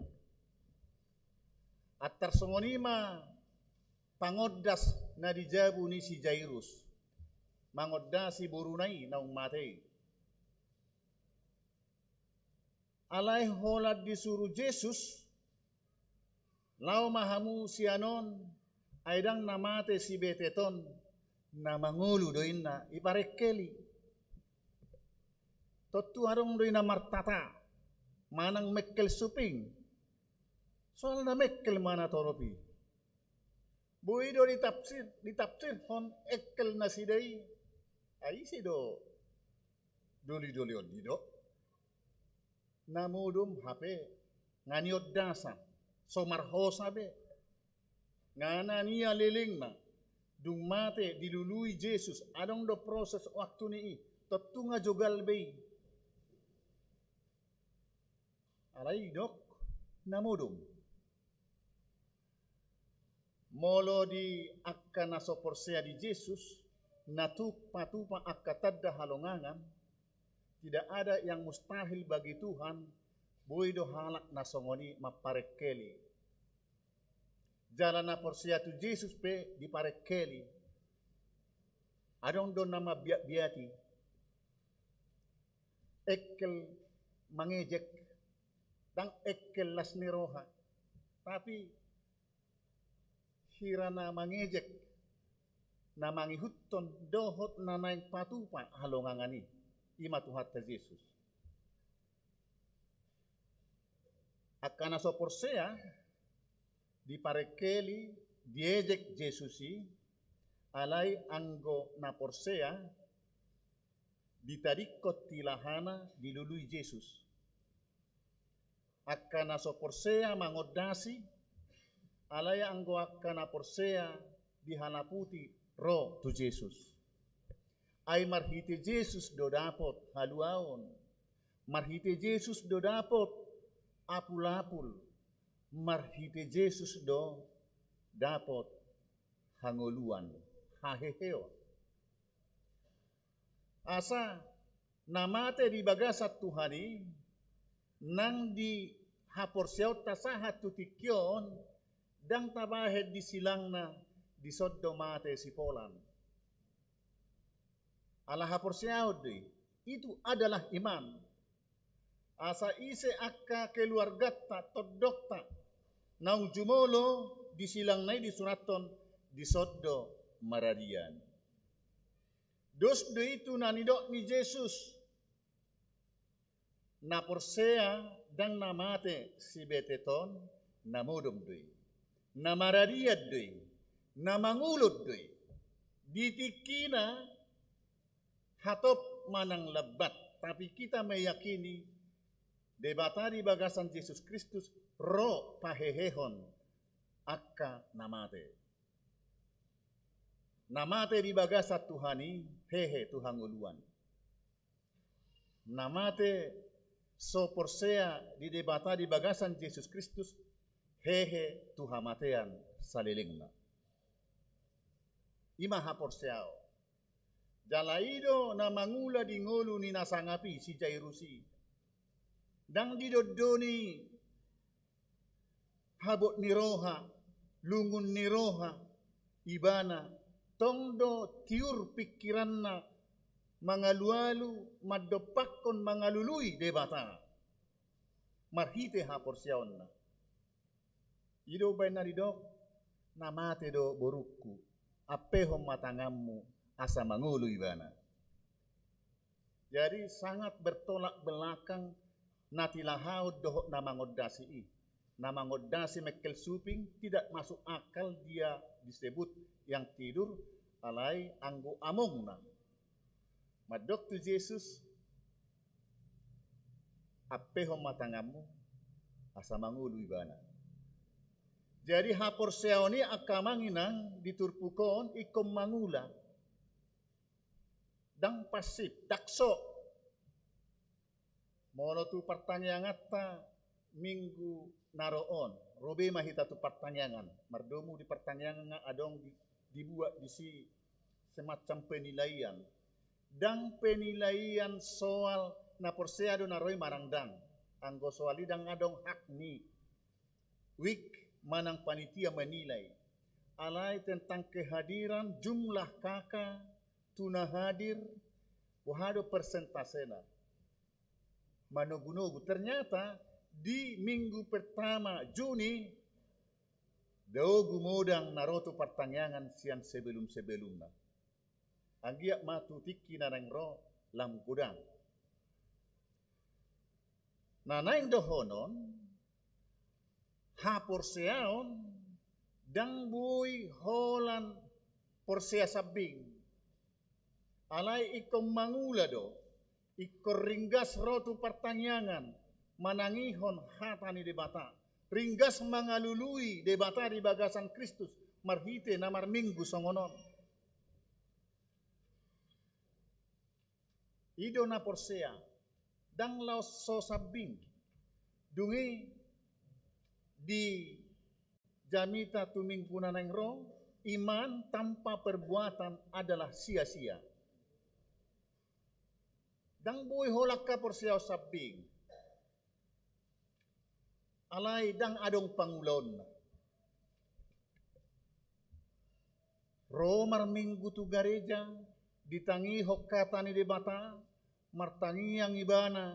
Antar songon i ma pangondas na di jabu ni si Jairus, mangondasi boruna i naung mate i. Alai holan disuru Jesus, laho ma hamu sian on, ai ndang na mate si betet on, na mangolu do inna, iparengkel i. Tontu adong do i na martata, manang mengkel suping. Soalna mengkel ma natorop i. Boi do ditafsir, ditafsirhon engkel nasida i. Ai ise do doli-doli on, didok na modom hape, nga niondasan, so marhosa be. Nga na nialelengna, dung mate dilului Jesus, adong do proses waktu ni i, tontu nga jogal be i. Alai didok na modom. Molo di angka na so porsea di Jesus, na tuk patupa angka tanda halongangan, tidak ada yang mustahil bagi Tuhan, boi do halak na songon i mamparengkeli. Jala na porsea tu Jesus pe diparengkeli. Adong do na mambiatbiati, engkel mangejek, ndang engkel las ni roha. Tapi hira na mangejek, na mangihuthon dohot na naeng patupa halongangan i, i ma Tuhanta Jesus. Angka na so porsea diparengkeli, diejek Jesus i, alai anggo na porsea ditadingkon tilahana dilului Jesus. Angka na so porsea mangondasi, alai anggo angka na porsea dihalaputi ro tu Jesus. Ai marhite Jesus do dapot haluaon, marhite Jesus do dapot apulapul, marhite Jesus do dapot hangoluan, haheheon. Asa na mate di bagasan Tuhan i, nang di haporseaonta sahat tu tingki on, ndang tabahen disilangna dison do mate sipolan. Ala haporseaon do i, itu adalah iman. Asa ise angka keluarganta, tondongta, naung jumolo disilangna i disurathon dison do maradian. Dos do i tu na nidok ni Jesus. Na porsea ndang na mate sibeteton, na modom do i, na maradian do i, na mangulon do i. Di tingkina hatop manang lambat, tapi kita meyakini Debata di bagasan Jesus Kristus ro pahehehon angka na mate. Na mate di bagasan Tuhan i hehe tu hangoluan. Na mate so porsea di Debata di bagasan Jesus Kristus hehe tu hamatean salelengna. I ma haporseaon. Jala i do na mangula di ngolu ni na sangap i, si Jairus i. Ndang didondoni habot ni roha, lungun ni roha ibana, tong do tiur pingkiranna mangalualu mandompakkon mangalului Debata marhite haporseaonna. I do umbahen na didok, na mate do borungku, ampehon ma tanganmu asa mangolu ibana. Jadi sangat bertolak belakang na tilahaon dohot na mangondasi i. Na mangondasi mengkel suping, tidak masuk akal dia disebut yang tidur, alai anggo amongna. Mandok tu Jesus, ampehon ma tanganmu asa mangolu ibana. Jadi haporseaon i angka amang inang di turpuk on ingkon mangula. Ndang pasif, ndang so. Molo tu partangianganta minggu na ro on, ro be ma hita tu partangiangan. Mardomu di partangiangan nga adong di, dibuat disi semacam penilaian. Ndang penilaian soal na porsea do na ro i manang ndang. Anggo soal i ndang adong hak ni wijk manang panitia menilai. Alai tentang kehadiran jumlah K K tu na hadir, boha do persentasena. Manogunogu. Ternyata di minggu pertama Juni, dao gumodang na ro tu partangiangan sian sebelum-sebelumna. Anggiat ma tu tingki na naeng ro lam godang. Na naeng dohonon, haporseaon ndang boi holan porsea sambing. Alai ingkon mangula do, ingkon ringgas ro tu partangiangan, manangihon hata ni Debata. Ringgas mangalului Debata di bagasan Kristus, marhite na marminggu songon on. I do na porsea, ndang laos so sambing. Dung i di jamita tu minggu na naeng ro, iman tanpa perbuatan adalah sia-sia. Ndang boi holan haporseaon sambing. Alai ndang adong pangulaonna. Ro marminggu tu gareja, ditangihon hata ni Debata, martangiang ibana,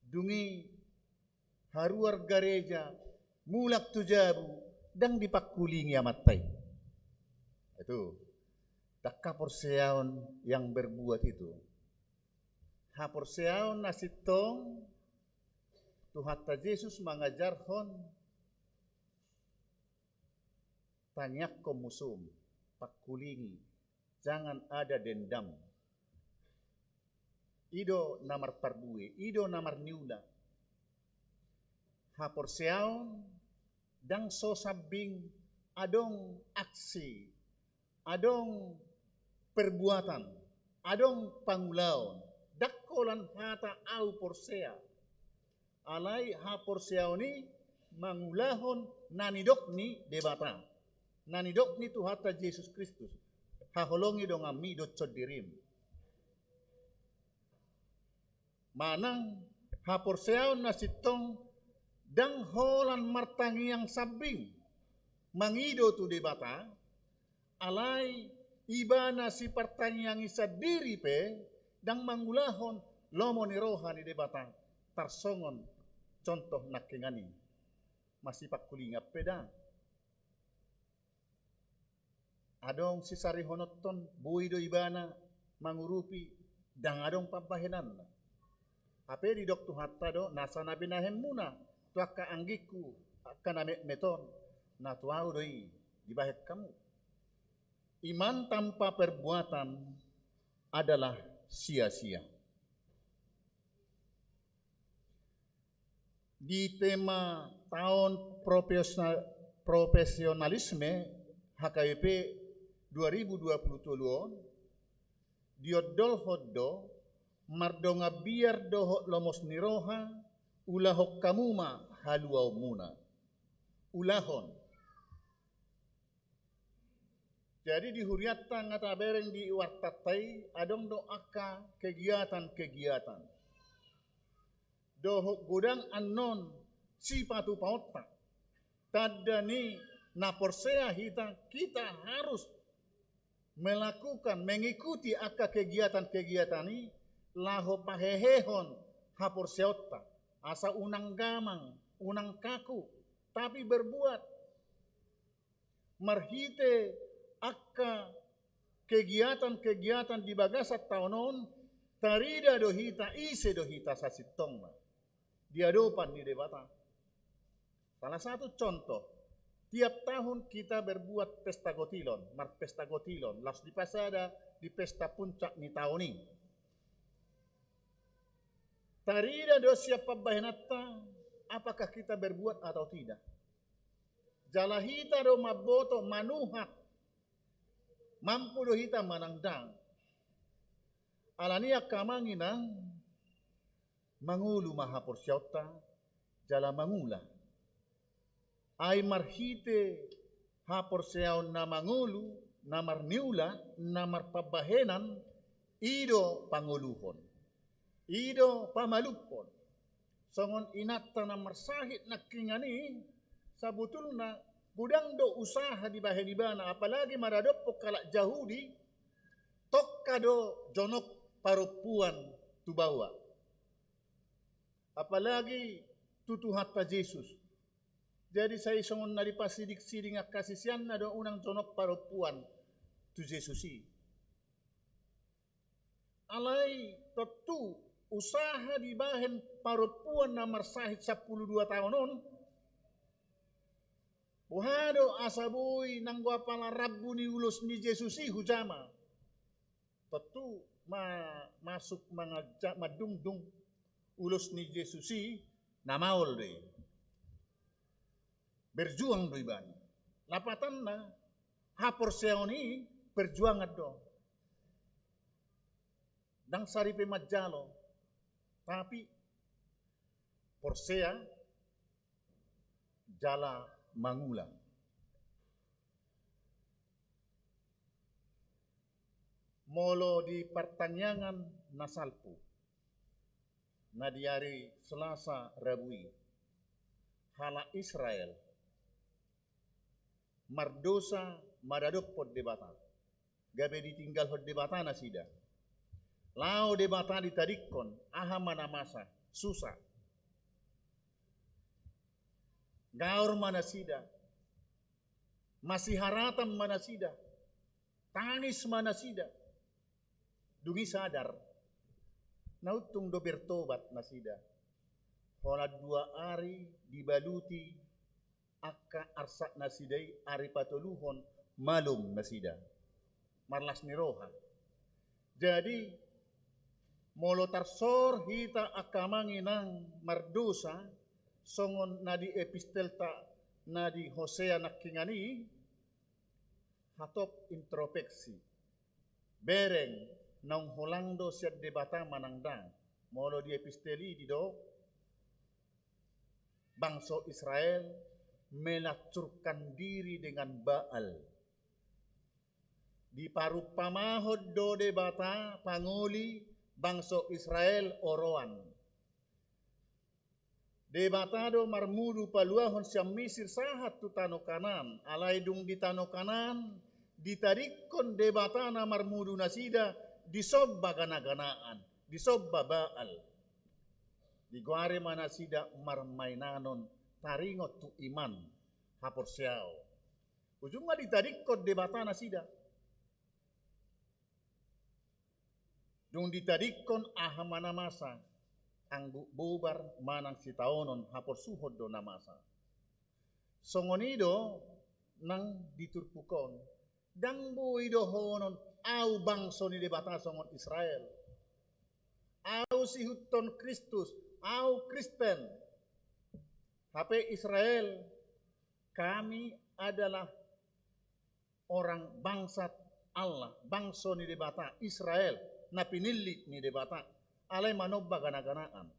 dung i haruar gareja, mulak tu jabu, ndang dipangkulingi amanta i. Itu, ndang haporseaon yang berbuat itu. Haporseaon na sintong, Tuhanta Jesus mangajarhon, tangiangkon musum, pangkulingi, jangan ada dendam. I do na marparbue, i do na marniula. Haporseaon ndang so sambing, adong aksi, adong perbuatan, adong pangulaon. Ndang holan hata au porsea. Alai haporseaon i mangulahon na nidok ni Debata, na nidok ni Tuhanta Jesus Kristus. Haholongi donganmi dohot sondirim. Manang haporseaon na sintong ndang holan martangiang sambing mangido tu Debata, alai ibana sipartangiang i sandiri pe ndang mangulahon lomo ni roha ni Debata, tarsongon contoh nangkiningan i. Masipangkulingan pe ndang. Adong sisarihononhon, boi do ibana mangurupi, ndang adong pambahenanna. Hape didok Tuhanta do, nasa na binahenmuna tu angka anggingku, angka na metmet on, na tu ahu do i dibahen hamu. Iman tanpa perbuatan adalah sia-sia. Di tema taon profesio-, profesionalisme H K B P dua ribu dua puluh tolu on, diondolhon do, mardongan biar dohot lomos ni roha, ulahon hamu ma haluaonmuna. Ulahon. Jadi di hurianta nga tabereng di wartanta i, adong do angka kegiatan-kegiatan. Dohot godang annon sipatupaonta. Tanda ni na porsea hita, kita harus melakukan, mengikuti angka kegiatan-kegiatan i, laho pahehehon haporseaonta. Asa unang gamang, unang kaku, tapi berbuat. Marhite angka kegiatan-kegiatan di bagasan taon on, tarida do hita, ise do hita sasintongna di adopan ni Debata. Salah satu contoh, tiap tahun kita berbuat pesta gotilon, marpesta gotilon, laos dipasada di pesta puncak ni taon i. Tarida do sian pambahenanta, apakah kita berbuat atau tidak. Jala hita do mamboto, manuhak, mampu do hita manang ndang. Alani i angka amang inang, mangolu ma haporseaonta, jala mangula. Ai marhite haporseaon na mangolu, na marniula, na marpambahenan, i do pangoluhon. I do pamalumhon. Songon inanta na marsahit nangkiningan i, sabotulna godang do usaha dibahen ibana, apalagi maradophon halak Jahudi, tongka do jonok parompuan tu baoa. Apalagi tu Tuhanta Jesus. Jadi sai songon na dipasidik-sidik angka siseanna do unang jonok parompuan tu Jesus i. Alai tontu usaha dibahen parompuan na marsahit sampulu dua taon on, boha do asa boi nanggo apala rambu ni ulos ni Jesus i hujama. Tontu ma-, masuk mangaja-, mandungdung ulos ni Jesus i, na maol do i. Berjuang do ibana. Lapatanna, haporseaon i perjuangan do. Ndang sari pe manjalo, tapi porsea, jala mangula. Molo di partangiangan na salpu, na di ari Selasa Rabu i, halak Israel mardosa maradophon Debata, gabe ditinggalhon Debata nasida. Laho Debata ditadingkon, aha ma na masa, susa. Gaor ma nasida, masiharatan ma nasida, tangis ma nasida. Dung i sadar, na untung do bertobat nasida. Holan dua ari dibaluti angka arsak nasida i, ari patoluhon malum nasida. Marlas ni roha. Jadi, molo tarsor hita angka amang inang mardosa, songon na di epistelta na di Hosea nangkiningan i, hatop introspeksi. Bereng, naung holang do sian Debata manang ndang. Molo di epistel i didok, bangso Israel melacurkan diri dengan Baal. Diparumpamahon do Debata pangoli bangso Israel oroan. Debata do marmudu paluahon sian Misir sahat tu tano Kanaan, alai dung di tano Kanaan, ditadingkon Debata na marmudu nasida, disomba gana-ganaan, disomba Baal. Digoari ma nasida marmainanon taringot tu iman, haporseaon. Ujungna ditadingkon Debata nasida. Dung ditadingkon, aha ma na masa, anggo bobar manang sitaonon, haporsuhon do na masa. Songon i do nang di turpuk on. Ndang boi dohonon, au bangso ni Debata songon Israel. Au sihuthon Kristus, au Kristen. Hape Israel, kami adalah orang bangsat Allah, bangso ni Debata, Israel, na pinillit ni Debata, alai manomba gana-ganaan.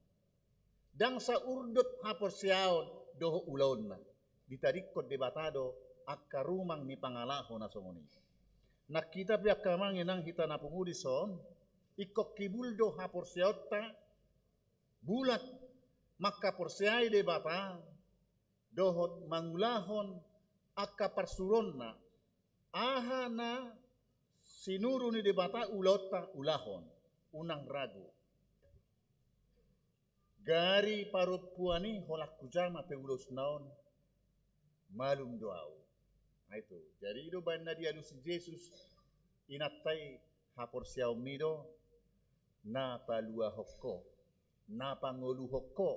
Ndang saurdot haporseaon dohot ulaonna. Ditadingkon Debata do angka rumang ni pangalaho na songon i. Nang hita pe angka amang inang hita na pungu dison, ingkon hibul do haporseaonta, bulat mangkaporseai Debata, dohot mangulahon angka parsuruonna, aha na sinuru ni Debata ulaonta ulahon, unang ragu. Gari parompuan i holan hujama pe ulos na on, malum do au. Nah, itu. Jadi i do baen na dialusi Jesus, inanta i, haporseaonmi do na paluahon ho, na pangoluhon ho.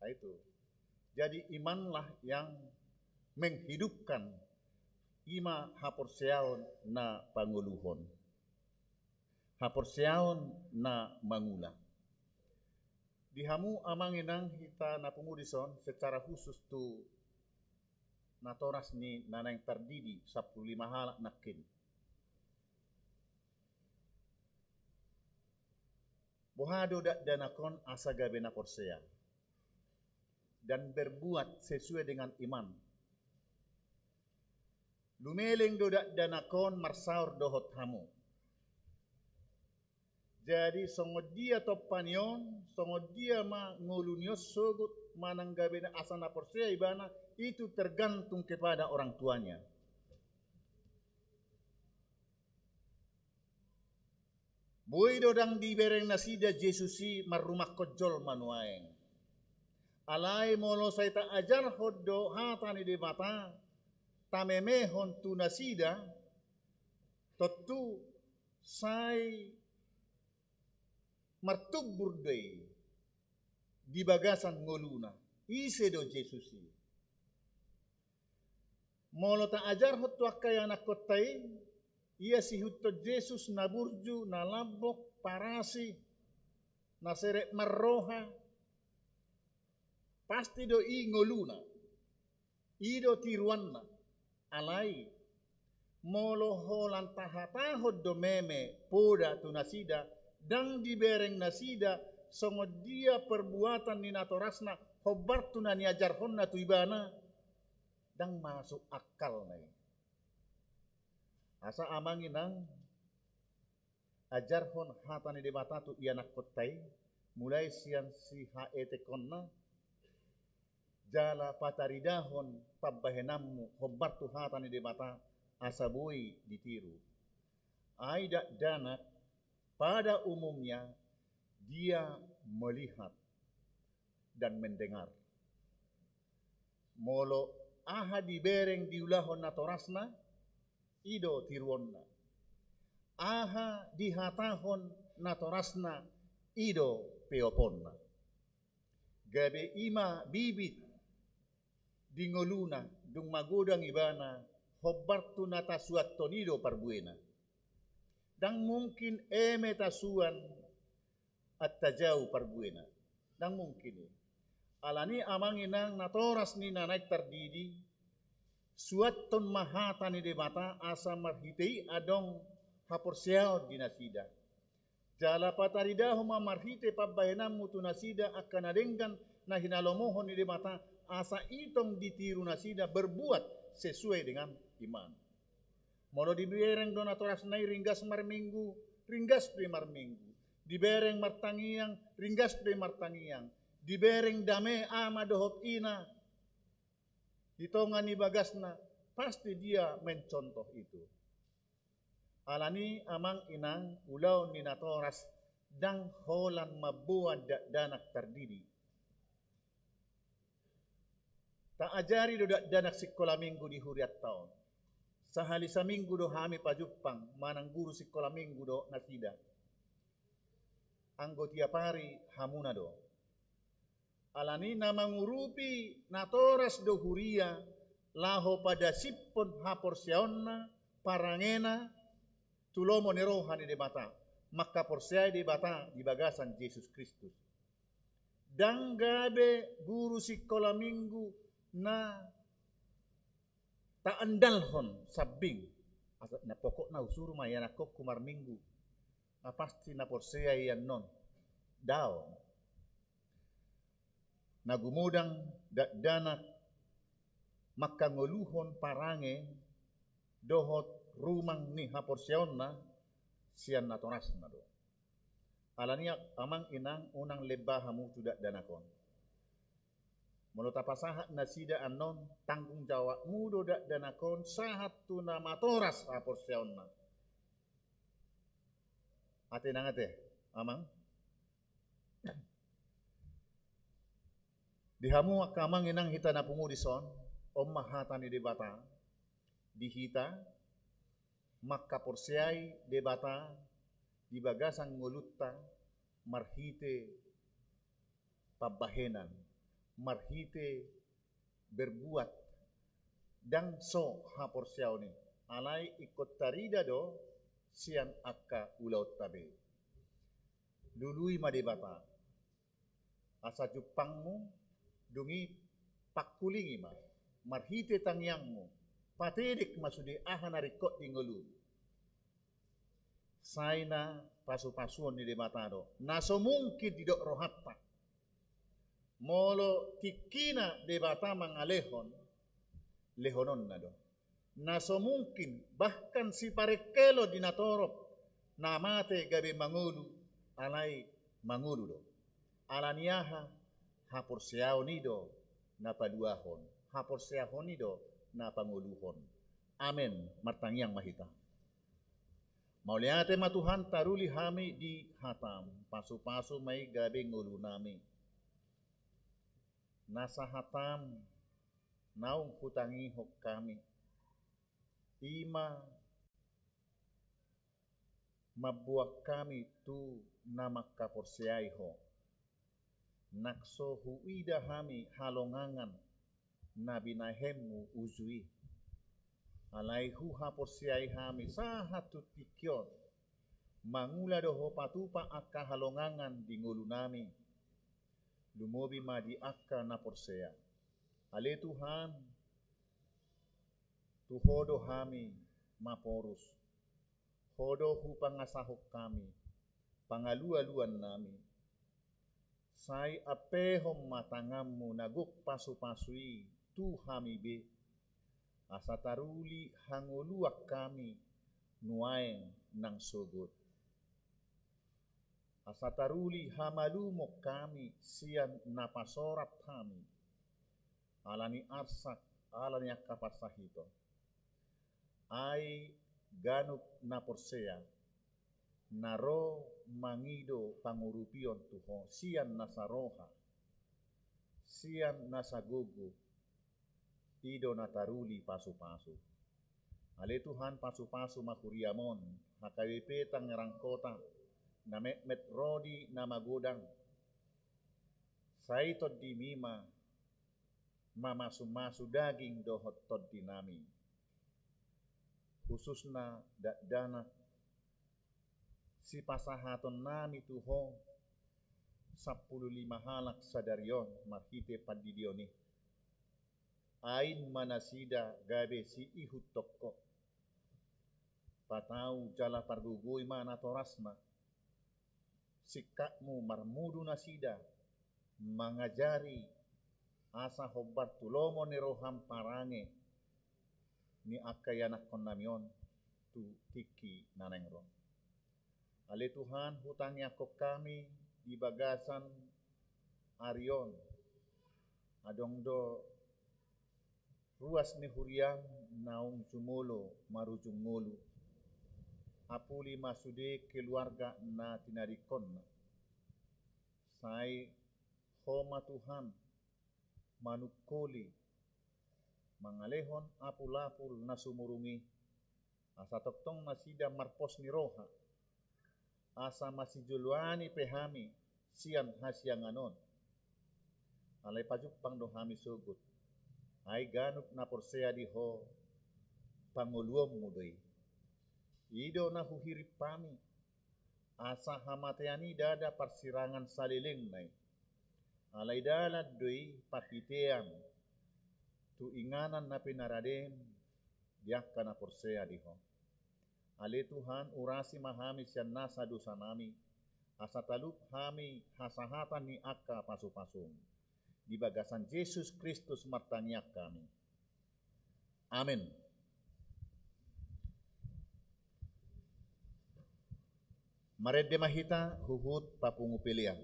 Nah, itu. Jadi imanlah yang menghidupkan, i ma haporseaon na pangoluhon. Haporseaon na mangula. Di hamu amang inang hita na pungu dison, secara khusus tu natoras ni na naeng tardidi sampulu lima halak nangkin. Boha do dakdanak on asa gabe na porsea dan berbuat sesuai dengan iman? Lumeleng do dakdanak on marsaor dohot hamu. Jadi songon dia tompa ni on, songon dia ma ngolu ni on sogot manang gabe na asa na porsea ibana, itu tergantung kepada orang tuanya. Boi do ndang dibereng nasida Jesus i marrumangkon jolma nuaeng. Alai molo sai taajarhon do hata ni Debata, tamemehon tu nasida, tontu sai martumbur do i di bagasan ngoluna. Ise do Jesus i? Molo taajarhon tu angka ianakkonta i, ia sihuthon Jesus na burju, na lambok, parasi, na serep marroha, pasti do i ngoluna. I do tiruanna. Alai molo holan tahatahon do meme poda tu nasida, ndang dibereng nasida songon dia perbuatan ni natorasna hombar tu na niajarhonna tu ibana, Ndang masuk akkalna i. Asa amang inang, ajarhon hata ni Debata tu ianakkonta i, mulai sian sihaetehonna, jala pataridahon pambahenanmu hombar tu hata ni Debata, asa boi ditiru. Ai dakdanak pada umumnya dia melihat dan mendengar. Molo aha dibereng diulahon natorasna, i do tiruonna. Aha dihatahon natorasna, i do peoponna. Gabe i ma bibit di ngoluna, dung magodang ibana, hombar tu na tasuanhon i do parbuena. Ndang mungkin eme tasuan antajau parbuena. Ndang mungkin i. Alani amang inang natoras ni na naeng tardidi, suanhon ma hata ni Debata asa marhite i adong haporseaon di nasida. Jala pataridahon ma marhite pambahenanmu tu nasida angka na denggan na hinalomohon ni Debata, asa i tong ditiru nasida berbuat sesuai dengan iman. Molo dibereng do natorasna i ringgas marminggu, ringgas pe marminggu. Dibereng martangiang, ringgas pe martangiang. Dibereng dame ama dohot ina di tonga ni bagasna, pasti dia mencontoh itu. Alani amang inang, ulaon ni natoras ndang holan mamboan dakdanak tardidi. Taajari do dakdanak sikola minggu di hurianta on. Sahali saminggu do hami pajumpang manang guru sikola minggu dohot nasida. Anggo tiap ari hamuna do. Alani na mangurupi natoras do huria laho padasiphon haporseaonna, parangena, tu lomo ni roha ni Debata, mangkaporseai Debata di bagasan Jesus Kristus. Ndang gabe guru sikola minggu na taandalhon sambing. Asa, na pokokna husuru ma ianakkonku marminggu. Na pasti na porsea i annon. Daong. Na gumodang dakdanak mangkangoluhon parange dohot rumang ni haporseaonna sian natorasna do. Alani amang inang, unang lemba hamu tu dakdanak on. Molo tapasahat nasida annon, tanggung jawabmu do dakdanak on sahat tu na matoras haporseaonna. Ate nang ate, amang. Di hamu angka amang inang hita na pungu dison, on ma hata ni Debata di hita, mangkaporseai Debata di bagasan ngolunta marhite pambahenan, marhite berbuat, ndang so haporseaon i, alai ingkon tarida do sian angka ulaonta be. Lului ma Debata. Asa jumpangmu, dung i pangkulingi ma, marhite tangiangmu, patedek ma sude aha na ringkot di ngolum. Sai na pasupasuon ni Debata do, na so mungkin didok rohanta. Molo tingkina Debata mangalehon, lehononna do. Na so mungkin, bahkan siparengkelon di natorop, na mate gabe mangolu, alai mangolu do. Alani aha? Haporseaon i do na paluahon, haporseaon i do na pangoluhon. Amen. Martangiang ma hita. Mauliate ma Tuhan, taruli hami di hatam, pasupasu ma i gabe ngolunami. Nasa hatam naung hutangihon hami, i ma mamboan hami tu na mangkaporseai Ho. Nang so huida hami halongangan na binahenmu uju i, alai huhaporseai hami sahat tu tingki on, mangula do Ho patupa angka halongangan di ngolunami, lumobi ma di angka na porsea. Ale Tuhan, tu Ho do hami maporus, Ho do hupangasahon hami, pangalualuannami. Sai ampehon ma tanganmu na gok pasupasu i tu hami be, Asa taruli hangoluan hami nuaeng nang sogot. Asa taruli hamalumon hami sian na pasorat hami, ala ni arsak, ala ni angka parsahiton. Ai ganup na porsea, na ro mangido pangurupion tu Ho sian nasa roha, sian nasa gogo, i do na taruli pasupasu. Ale Tuhan, pasupasu ma huriam on, H K B P Tangerang Kota, na metmet ro di na magodang. Sai Tondimi ma mamasumasu daging dohot tondinami. Khususna dakdanak sipasahatonnami tu Ho, sampulu lima halak sadari on marhite pandidion i. Baen ma nasida gabe siihuthon Ho. Patau jala pargogoi ma natorasna. Singkatmu marmudu nasida mangajari asa hombar tu lomo ni roham parange ni angka ianakhonnami on tu tingki na naeng ro. Ale Tuhan, hutangiangkon hami di bagasan ari on. Adong do ruas ni huriam naung jumolo marujung ngolu. Apuli ma sude keluarga na tinadingkonna. Sai Ho ma Tuhan manungkoli, mangalehon apulapul na sumurung i, asa tongtong nasida marpos ni roha, asa masijoloani pe hami sian hasiangan on. Alai pajumpang do hami sogot, ai ganup na porsea di Ho pangoluonmu do i. I do na huhirim hami, asa hamatean i ndada parsirangan salelengna i. Alai dalan do i parhitean tu inganan na pinaradem di angka na porsea di Ho. Ale Tuhan, urasi ma hami sian nasa dosanami, asa talup hami hasahatan ni angka pasupasum. Di bagasan Jesus Kristus martangiang hami. Amen. Marende ma hita huhut papungu pelean.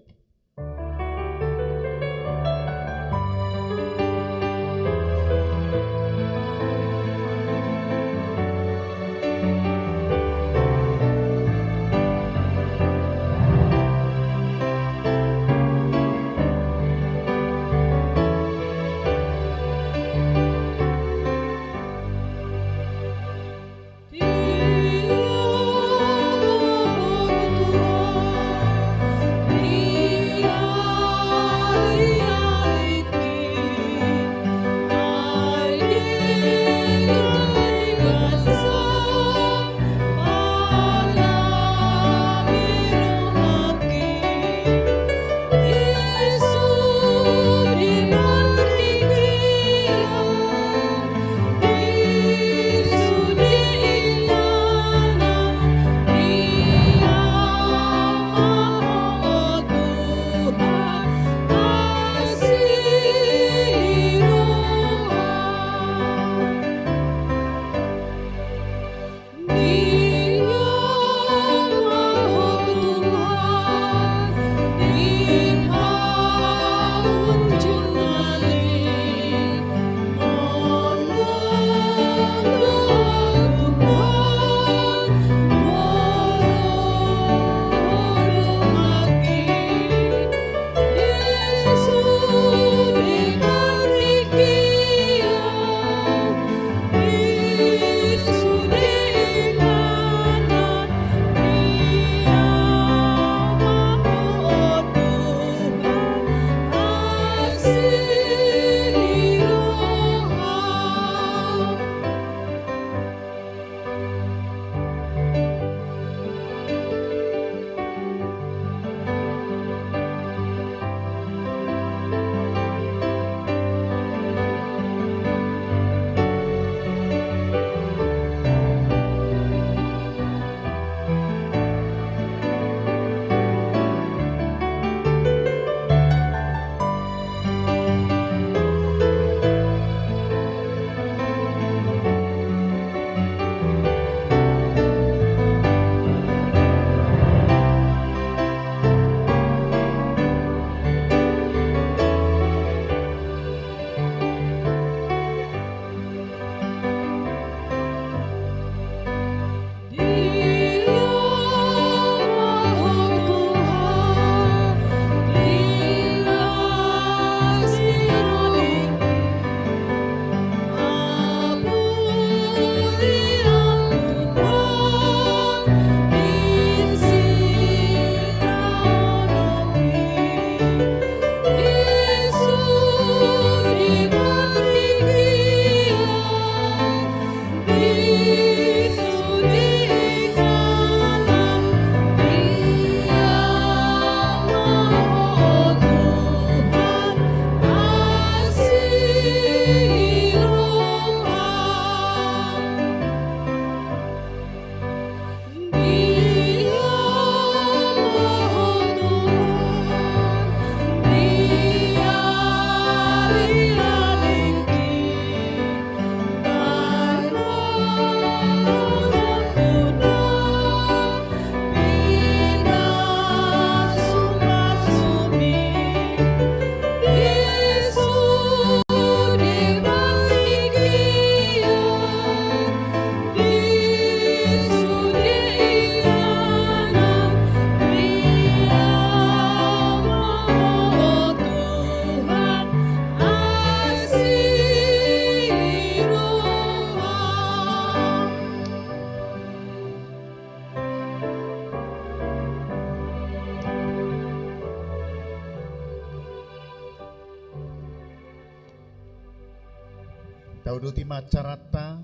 Tauduti ma acaranta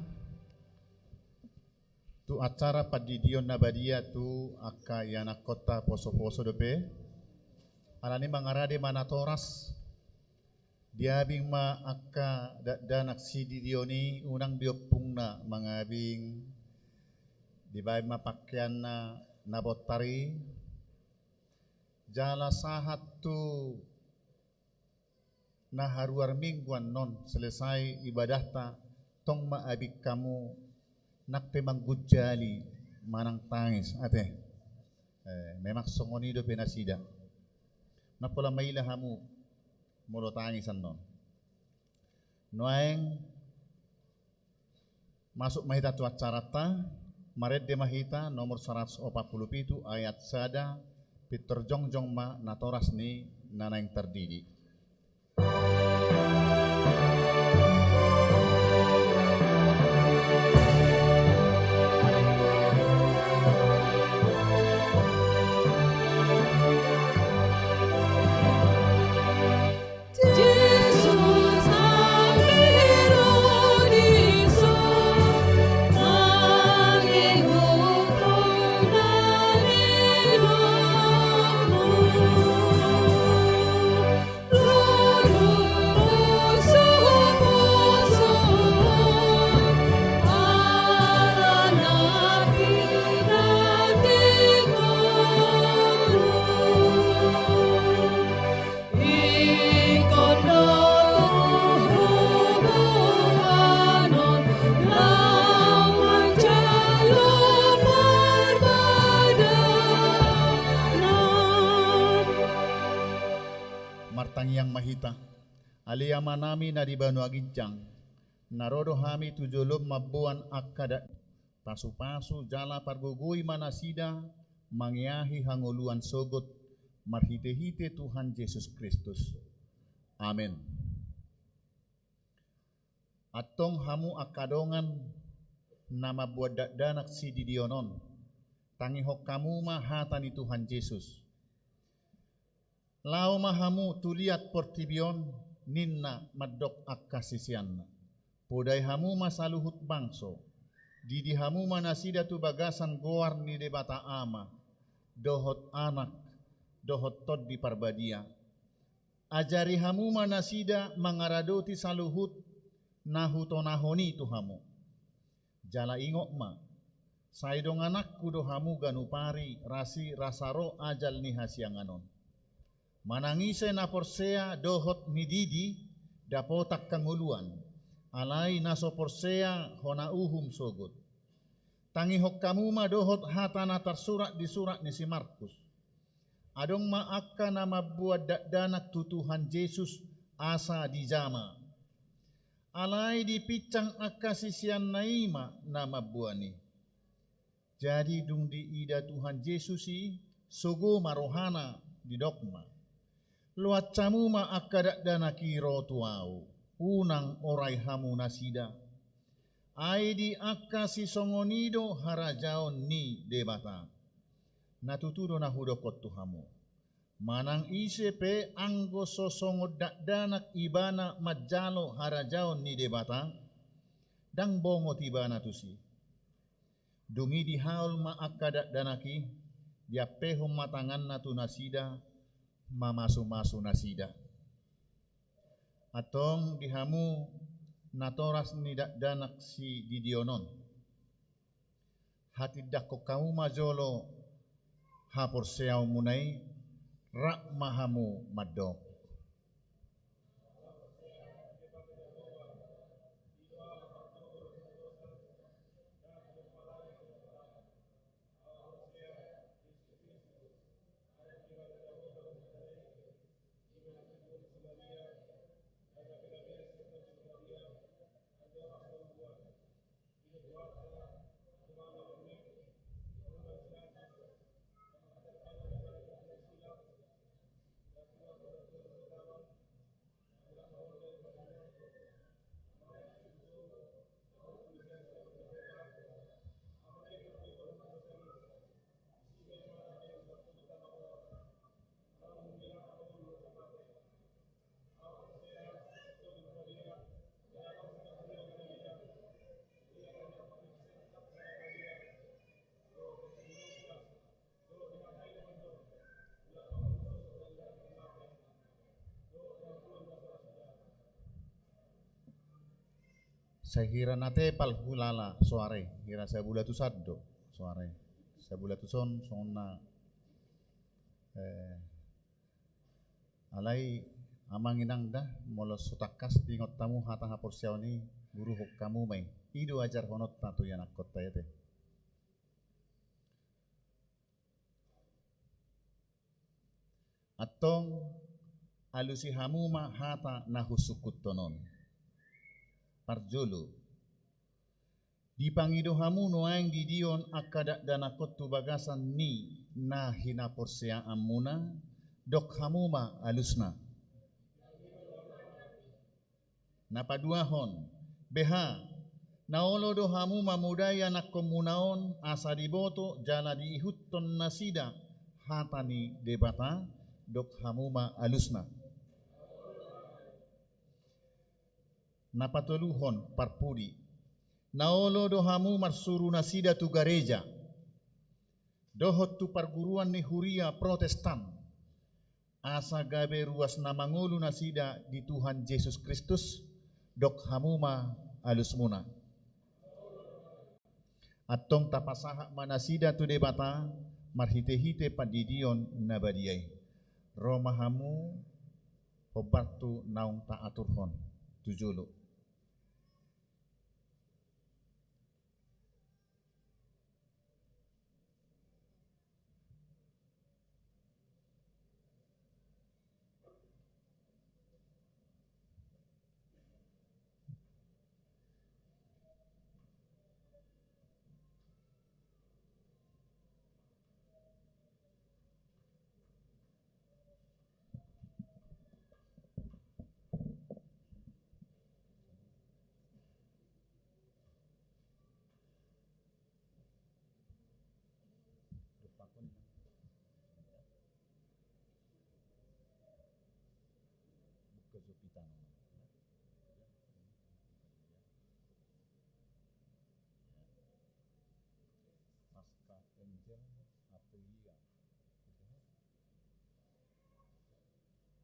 tu acara pandidion na badia tu angka ianakhonta poso-poso dope. Alani mangarade ma natoras, diabing ma angka dakdanak sididion i, unang di ompungna mangabing, dibaen ma pakeanna na bontar i, jala sahat tu na haruar minggu annon selesai ibadahta, tong ma abing hamu nang pe manggunjali manang tangis ate. Eh, memang songon i dope nasida. Nang pola maila hamu molo tangis annon. Nuaeng masuk ma hita tu acaranta, marende ma hita nomor saratus opat pulu pitu ayat sada, pintor jongjong ma natoras ni na naeng tardidi. Ingkon do tuhu boanon, laho manjalo parbadanan. Martangiang ma hita. Ale Amanami na di banua ginjang, na ro do hami tu jolom mamboan angka da-, pasu-pasu jala pargogoi ma nasida mangeahi hangoluan sogot, marhite-hite Tuhan Jesus Kristus. Amen. Antong hamu angka dongan na mamboan dakdanak sididion on, tangihon hamu ma hata ni Tuhan Jesus. Laho ma hamu tu liat portibi on, ninna mandok angka siseanna. Podai hamu ma saluhut bangso, didi hamu ma nasida tu bagasan goar ni Debata Ama, dohot Anak, dohot Tondi Parbadia. Ajari hamu ma nasida mangaradoti saluhut na hutonahon i tu hamu. Jala ingot ma, sai dongananku do hamu ganup ari, rasi rasa ro ajal ni hasiangan on. Manang ise na porsea dohot nididi, dapotan hangoluan, alai na so porsea hona uhum sogot. Tangihon hamu ma dohot hata na tarsurat di surat ni si Markus. Adong ma angka na mamboan dakdanak tu Tuhan Jesus asa dijama. Alai dipinsang angka siseanna i ma na mamboan i. Jadi dung diida Tuhan Jesus i, sogo ma rohana, didok ma: Loas hamu ma angka dakdanak i ro tu ahu, unang orai hamu nasida. Ai di angka sisongon i do harajaon ni Debata. Na tutu do na hudokhon tu hamu. Manang ise pe anggo so songon dakdanak ibana manjalo harajaon ni Debata, ndang bongot ibana tusi. Dung i dihaol ma angka dakdanak i, diampehon ma tanganna tu nasida, mamasu-masu nasida. Antong di hamu natoras ni dakdanak sididion on, hatindangkon hamu ma jolo haporseaonmuna i, rap ma hamu mandok: Sai hira na tepal hulala soara i, hira sabulan tu sandok soara i. Sabulan tu son songon na, eh, alai amang inang da, molo so tangkas diingot hamu hata haporseaon i, guruhon hamu ma i. I do ajarhononta tu ianakkonta i ate. Antong alusi hamu ma hata na husungkunhon on. Parjolo, dipangido hamu nuaeng didion angka dakdanakhon tu bagasan ni na hinaporseaanmuna, dok hamu ma alusna. Na paduahon, beha, na olo do hamu mamodai anakhonmuna on asa diboto jala diihuthon nasida hata ni Debata, dok hamu ma alusna. Na patoluhon, parpudi, na olo do hamu marsuru nasida tu gareja dohot tu parguruan ni huria Protestan, asa gabe ruas na mangolu nasida di Tuhan Jesus Kristus, dok hamu ma alusmuna. Antong tapasahat ma nasida tu Debata marhitehite pandidion na badia i. Ro ma hamu hombar tu naung taaturhon tu jolo. Pasca Angel Aprilia.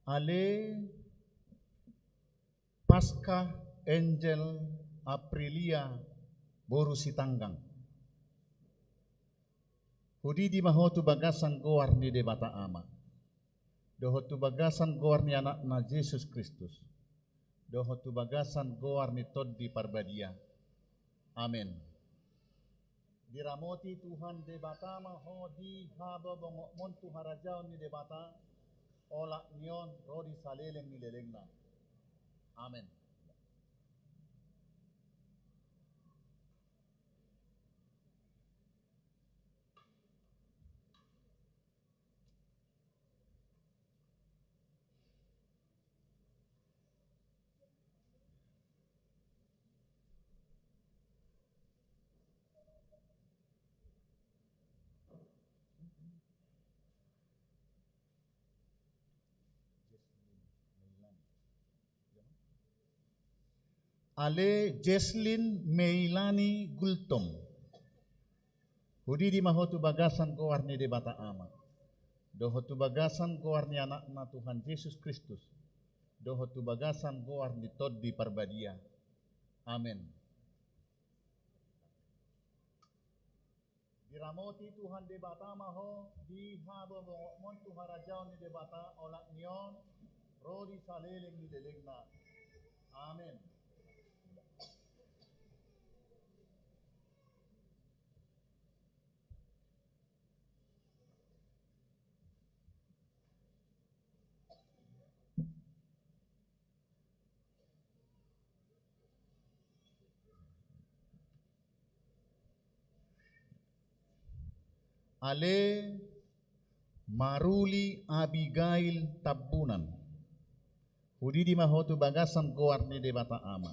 Ale Pasca Angel Aprilia boru Sitanggang. Hudidi ma ho tu bagasan goar ni Debata Ama, dohot tu bagasan goar ni Anakna Jesus Kristus, dohot tu bagasan goar ni Tondi Parbadia. Amen. Diramoti Tuhan Debata ma ho di habobongokmon tu harajaon ni Debata, olat ni on ro di saleleng ni lelengna. Amen. Ale Jesslyn Meilani Gultom. Hudidi ma ho tu bagasan goar ni Debata Ama, dohot tu bagasan goar ni Anakna Tuhan Jesus Kristus, dohot tu bagasan goar ni Tondi Parbadia. Amen. Diramoti Tuhan Debata ma ho di habobongokmon tu harajaon ni Debata, olat ni on ro di saleleng ni lelengna. Amen. Ale Maruli Abigail Tambunan. Hudidi ma ho tu bagasan goar ni Debata Ama,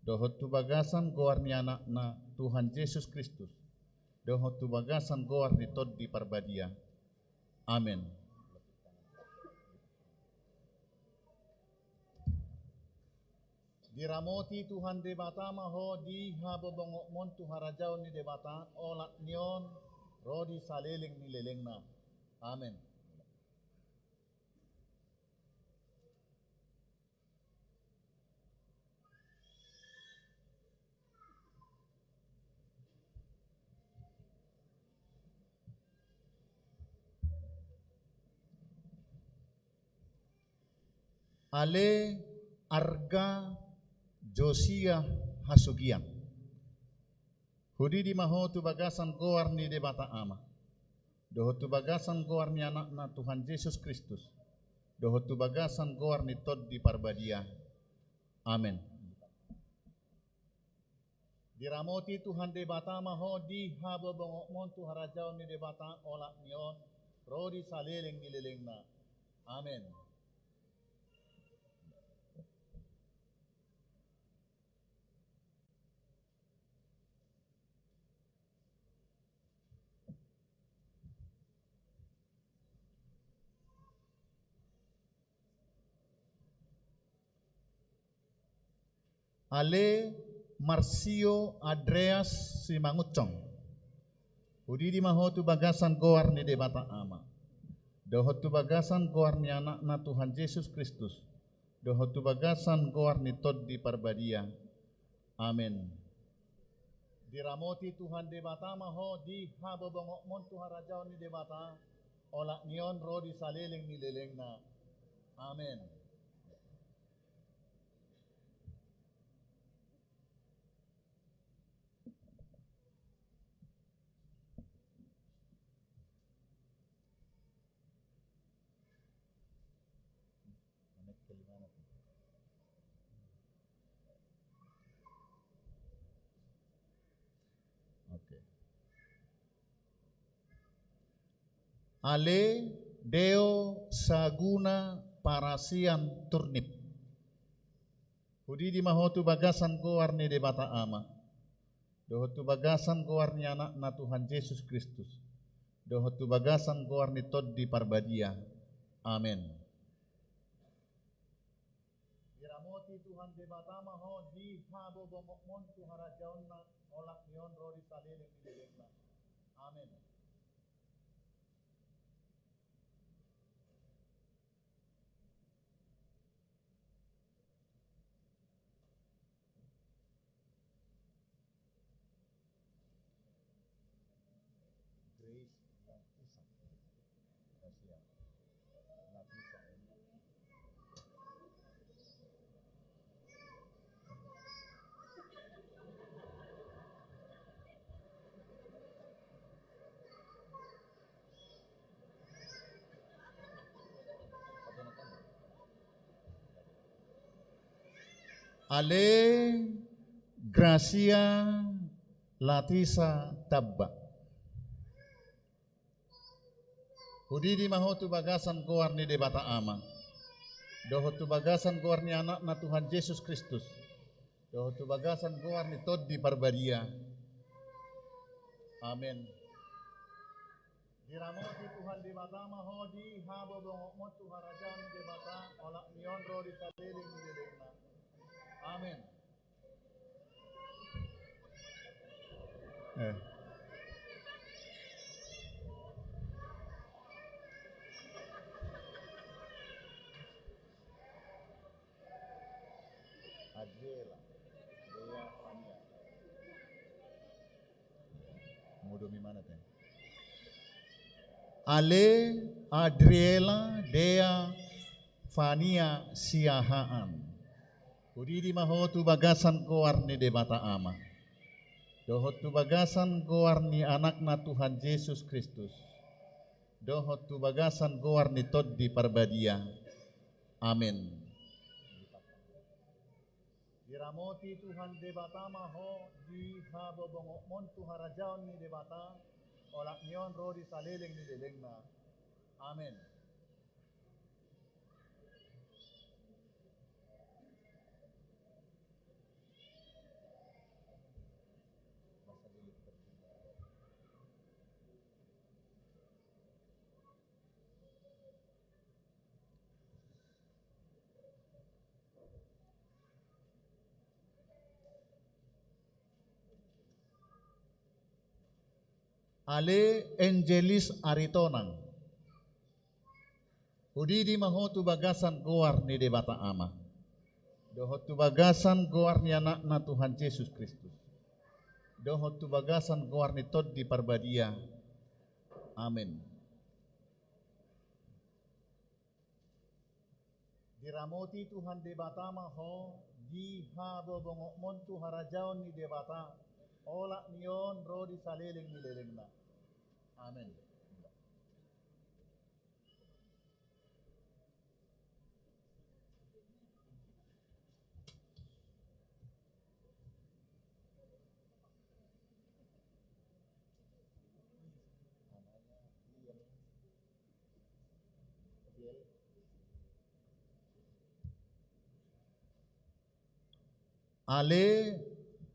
dohot tu bagasan goar ni Anakna Tuhan Jesus Kristus, dohot tu bagasan goar ni Tondi Parbadia. Amen. Diramoti Tuhan Debata ma ho di habobongokmon tu harajaon ni Debata, olat ni on ro di saleleng ni lelengna. Amen. Ale Arga Josia Hasugian. Hudidi ma ho tu bagasan goar ni Debata Ama, dohot tu bagasan goar ni Anakna Tuhan Jesus Kristus, dohot tu bagasan goar ni Tondi Parbadia. Amen. Diramoti Tuhan Debata ma ho di habobongokmon tu harajaon ni Debata, olat ni on ro di saleleng ni lelengna. Amen. Ale Marsio Andreas Simangunsong. Hudidi ma ho tu bagasan goar ni Debata Ama, dohot tu bagasan goar ni Anakna Tuhan Jesus Kristus, dohot tu bagasan goar ni Tondi Parbadia. Amen. Diramoti Tuhan Debata ma ho di habobongokmon tu harajaon ni Debata, olat ni on ro di saleleng ni lelengna. Amen. Oke. Ale Deo Saguna Parasian Turnip. Hudidi ma ho tu bagasan goar ni Debata Ama, dohot tu bagasan goar ni Anakna Tuhan Jesus Kristus, dohot tu bagasan goar ni Tondi Parbadia. Amen. Diramoti Tuhan Debata ma ho di habobongokmon tu harajaonna, olat ni on ro di saleleng ni lelengna. Amen. Grace Lapisa. Gracia Lapisa. Ale Gracia Latisa Tamba. Hudidi ma ho tu bagasan goar ni Debata Ama, dohot tu bagasan goar ni Anakna Tuhan Jesus Kristus, dohot tu bagasan goar ni Tondi Parbadia. Amen. Diramoti Tuhan Debata ma ho di habobongokmon tu harajaon ni Debata, olat ni on ro di saleleng ni lelengna. Amen. Eh. Adriela, Dea, Fania. Modom imana te. Ale Adriela, Dea, Fania Siahaan. Hudidi ma ho tu bagasan goar ni Debata Ama, dohot tu bagasan goar ni Anakna Tuhan Jesus Kristus, dohot tu bagasan goar ni Tondi Parbadia. Amen. Diramoti Tuhan Debata ma ho di habobongokmon tu harajaon ni Debata, olat ni on ro di saleleng ni lelengna. Amen. Ale Angelis Aritonang. Hudidi ma ho tu bagasan goar ni Debata Ama, dohot tu bagasan goar ni Anakna Tuhan Jesus Kristus, dohot tu bagasan goar ni Tondi Parbadia. Amen. Diramoti Tuhan Debata ma ho di habobongokmon tu harajaon ni Debata, olat ni on ro di saleleng ni lelengna. Amen. Ale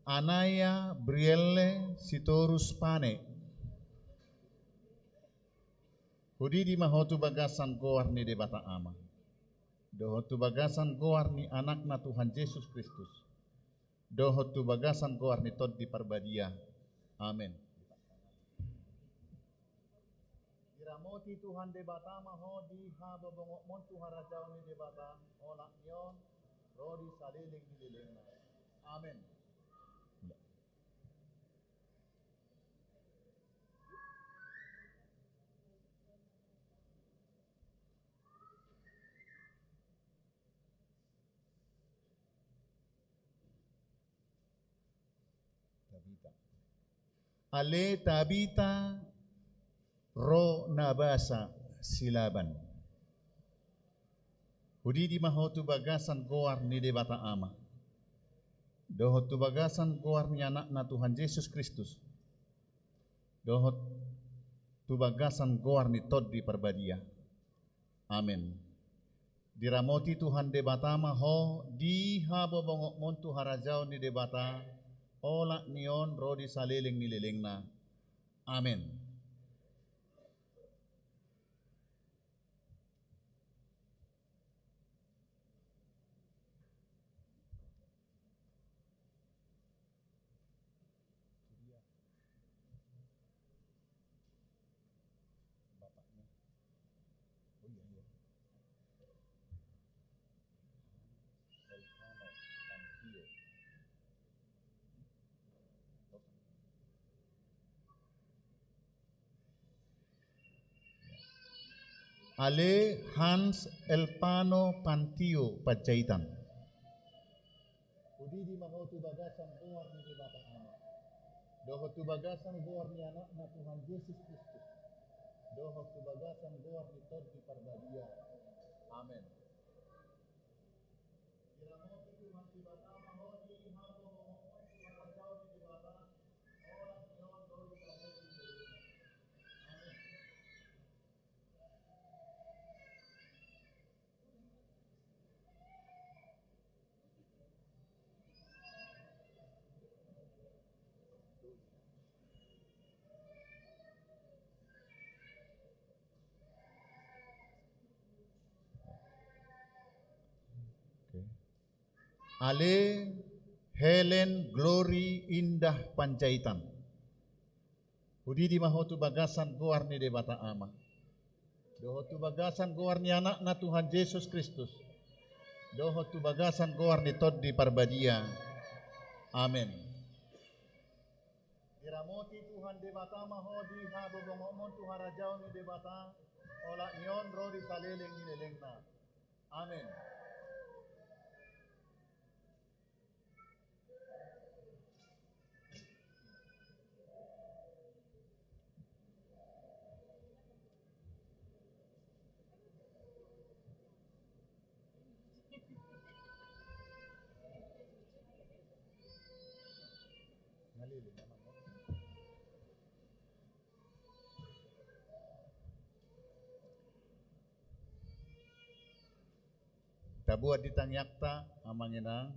Anaia Brielle Sitorus Pane. Hudidi ma ho tu bagasan goar ni Debata Ama, dohot tu bagasan goar ni Anakna Tuhan Jesus Kristus, dohot tu bagasan goar ni Tondi Parbadia. Amen. Diramoti Tuhan Debata ma ho di habobongokmon tu harajaon ni Debata, olat ni on ro di saleleng ni lelengna. Amen. Tabita. Ale Tabita ro na basa Silaban. Hudidi ma ho tu bagasan goar ni Debata Ama, dohot tu bagasan goar ni Anakna Tuhan Jesus Kristus, dohot tu bagasan goar ni Tondi Parbadia. Amen. Diramoti Tuhan Debata ma ho di habobongokmon tu harajaon ni Debata, olat ni on ro di saleleng ni lelengna. Amen. Ale Hans Elpano Pantio Panjaitan. Hudidi ma ho tu bagasan goar ni Debata Ama, dohot tu bagasan goar ni Anakna Tuhan Jesus Kristus, dohot tu bagasan goar ni Tondi Parbadia. Amen. Diramoti Tuhan Debata ma ho di habobongokmon tu harajaon ni Debata, olat ni on ro di saleleng ni lelengna. Amen. Oke. Ale Helen Glory Indah Panjaitan. Hudidi ma ho tu bagasan goar ni Debata Ama, dohot tu bagasan goar ni Anakna Tuhan Jesus Kristus, dohot tu bagasan goar ni Tondi Parbadia. Amen. Diramoti Tuhan Debata ma ho di habobongokmon tu harajaon ni Debata, olat ni on ro di saleleng ni lelengna. Amen. Tabuat di tangiangta, amang inang.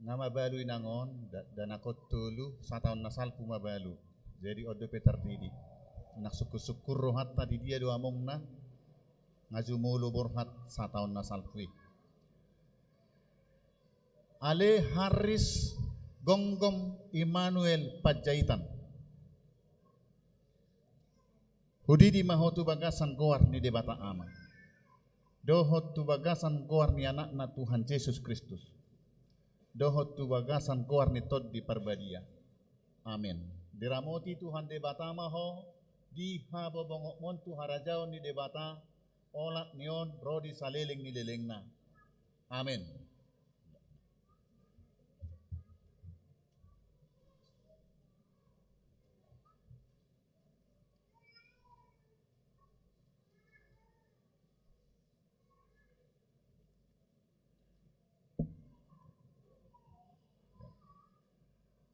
Nga mabalu inang on, da-, danakhon tolu, sataon na salpu mabalu. Jadi on dope tardidi. Nang sungkun-sungkun rohanta di dia do amongna, nga jumolo borhat sataon na salpu i. Ale Harris Gonggom Immanuel Panjaitan. Hudidi ma ho tu bagasan goar ni Debata Ama, dohot tu bagasan goar ni Anakna Tuhan Jesus Kristus, dohot tu bagasan goar ni Tondi Parbadia. Amen. Diramoti Tuhan Debata ma ho di habobongokmon tu harajaon ni Debata, olat ni on ro di saleleng ni lelengna. Amen.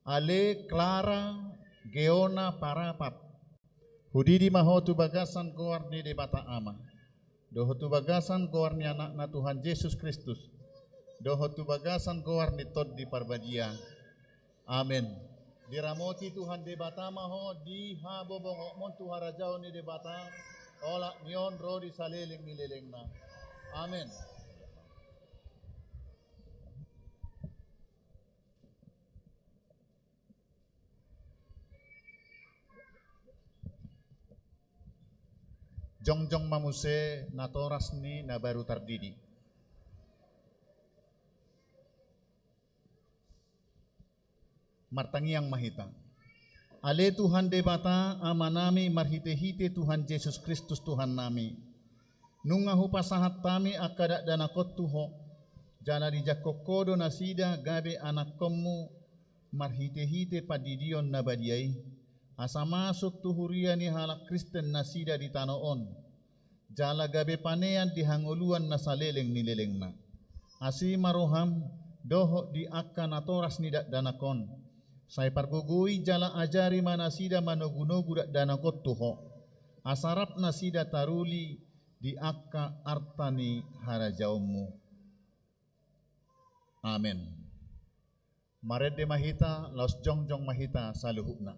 Ale Clara Geona Parapat, hudidi ma ho tu bagasan goar ni Debata Ama, dohot tu bagasan goar ni Anakna Tuhan Jesus Kristus, dohot tu bagasan goar ni Tondi Parbadia. Amen. Diramoti Tuhan Debata ma ho di habobongokmon tu harajaon ni Debata, olat ni on ro di saleleng ni lelengna. Amen. Jongjong ma muse natoras ni na baru tardidi. Martangiang ma hita. Ale Tuhan Debata, Amanami, marhitehite Tuhan Jesus Kristus Tuhannami, nunga hupasahat hami angka dakdanak on tu Ho, jala dijangkon Ho do nasida gabe anakkonmu marhitehite pandidion na badia i, asa masuk tu huria ni halak Kristen nasida di tano on, jala gabe panean di hangoluan na saleleng ni lelengna. Asi ma roham dohot di angka natoras ni dakdanak on. Sai pargogoi jala ajari ma nasida manogunogu dakdanak on tu Ho, asa rap nasida taruli di angka arta ni harajaonmu. Amen. Marende ma hita, laos jongjong ma hita saluhutna.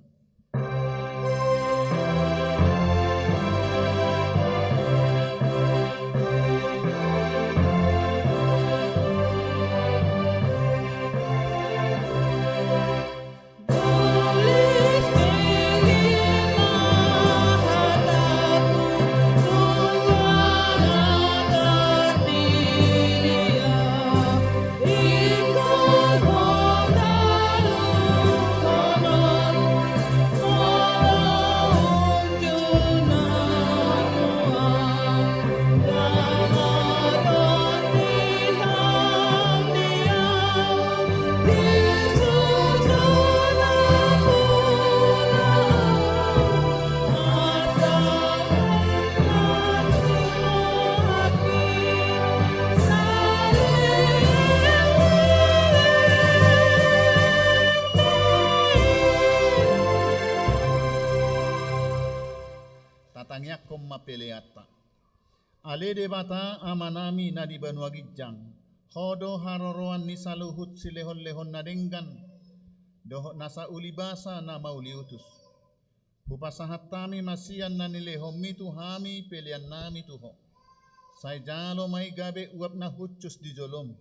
Tatangiangkon ma peleanta. Ale Debata Amanami na di banua ginjang, Ho do haroroan ni saluhut silehonlehon na denggan dohot nasa ulibasa na mauliutus. Hupasahat hami ma sian na nilehonmi tu hami peleannami tu Ho. Sai jalo ma i gabe uap na hushus di jolom.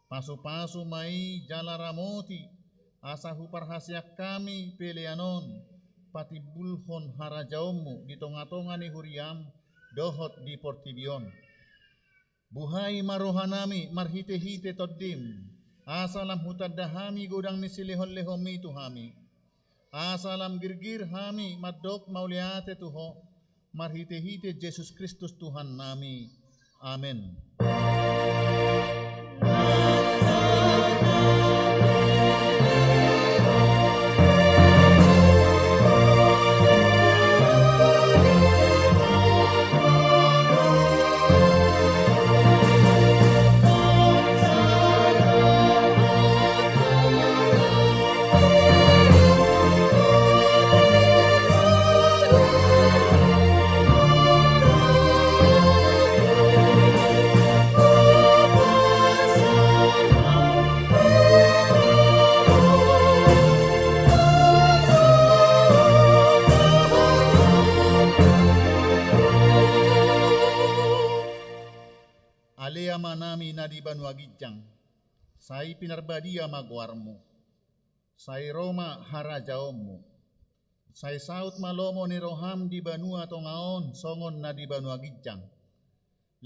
Pasupasu ma i jala ramoti, asa huparhaseang hami pelean on patimbulhon harajaonmu di tongatonga ni huriam dohot di portibi on. Buhai ma rohanami marhitehite Tondim, asa lam hutanda hami godang ni silehonlehonmi tu hami. Asa lam girgir hami mandok mauliate tu Ho, marhitehite Jesus Kristus Tuhannami. Amen. Ale Amanami na di banua ginjang, sai pinarbadia ma goarmu. Sai ro ma harajaonmu. Sai saut ma lomo ni roham di banua tonga on songon na di banua ginjang.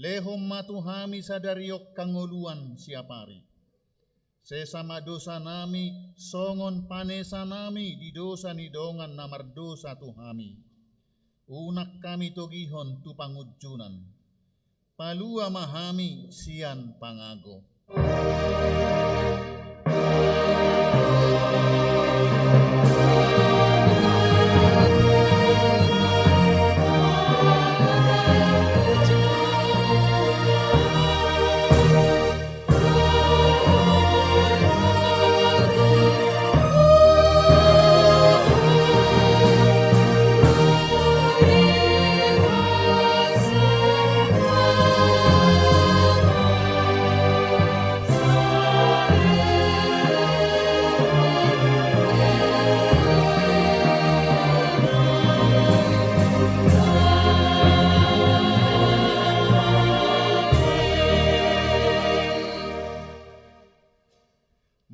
Lehon ma tu hami sadari on hangoluan siapari. Sesa ma dosanami songon panesanami di dosa ni dongan na mardosa tu hami. Unang hami togihon tu pangunjunan. Palua ma hami sian pangago.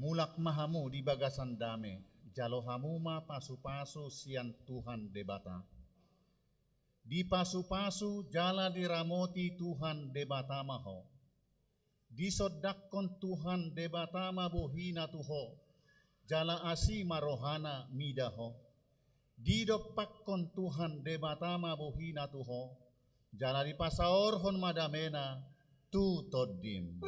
Mulak ma hamu di bagasan dame, jalo hamu ma pasupasu sian Tuhan Debata. Dipasupasu jala diramoti Tuhan Debata ma ho. Disondangkon Tuhan Debata ma bohina tu ho, jala asi ma rohana mida ho. Didompakkon Tuhan Debata ma bohina tu ho, jala dipasaorhon ma damena tu tondim.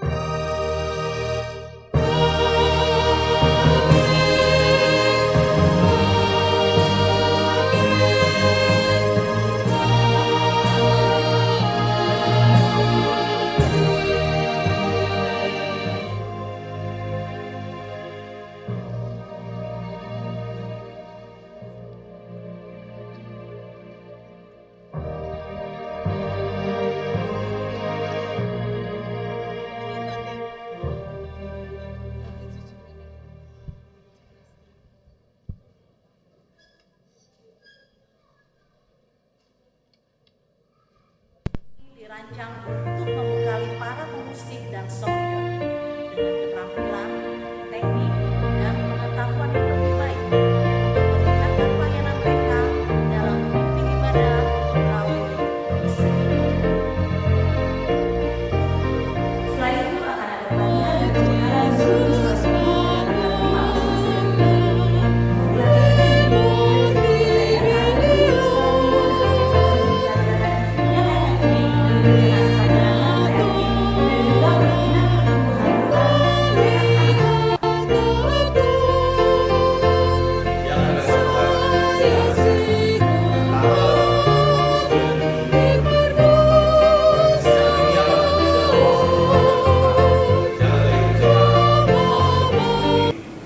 Dirancang untuk membekali para pemusik dan songwriter dengan keterampilan, teknik, dan pengetahuan yang lebih baik untuk meningkatkan pelayanan mereka dalam memimpin ibadah melalui musik. Selain itu akan ada pelatihan dan pembekalan khusus untuk penerima khusus. Pelatihan ini diberdayakan untuk pelajaran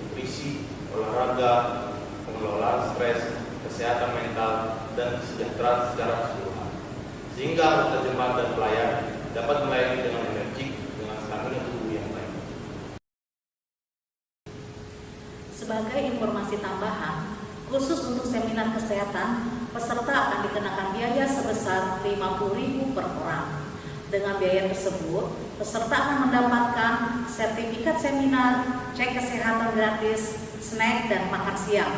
Nutrisi, olahraga, pengelolaan stres, kesehatan mental, dan kesejahteraan secara keseluruhan, sehingga anggota jemaat dan pelayan dapat melayani dengan energik, dengan stamina tubuh yang baik. Sebagai informasi tambahan, khusus untuk seminar kesehatan, peserta akan dikenakan biaya sebesar lima puluh ribu per orang. Dengan biaya tersebut, peserta akan mendapatkan sertifikat seminar, cek kesehatan gratis, snack, dan makan siang.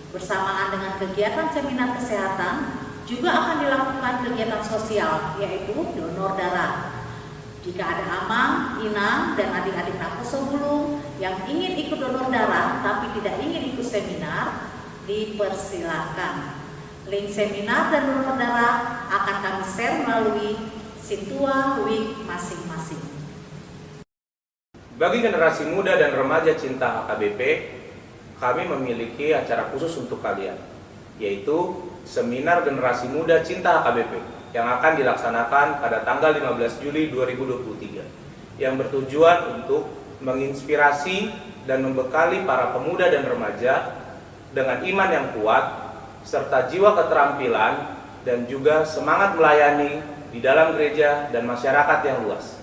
Bersamaan dengan kegiatan seminar kesehatan, juga akan dilakukan kegiatan sosial, yaitu donor darah. Jika ada amang, inang, dan adik-adik naposobulung yang ingin ikut donor darah tapi tidak ingin ikut seminar, dipersilakan. Link seminar dan donor darah akan kami share melalui Sintua Wix masing-masing. Bagi generasi muda dan remaja cinta H K B P, kami memiliki acara khusus untuk kalian, yaitu Seminar Generasi Muda Cinta H K B P yang akan dilaksanakan pada tanggal lima belas Juli dua ribu dua puluh tiga, yang bertujuan untuk menginspirasi dan membekali para pemuda dan remaja dengan iman yang kuat, serta jiwa keterampilan dan juga semangat melayani di dalam gereja dan masyarakat yang luas.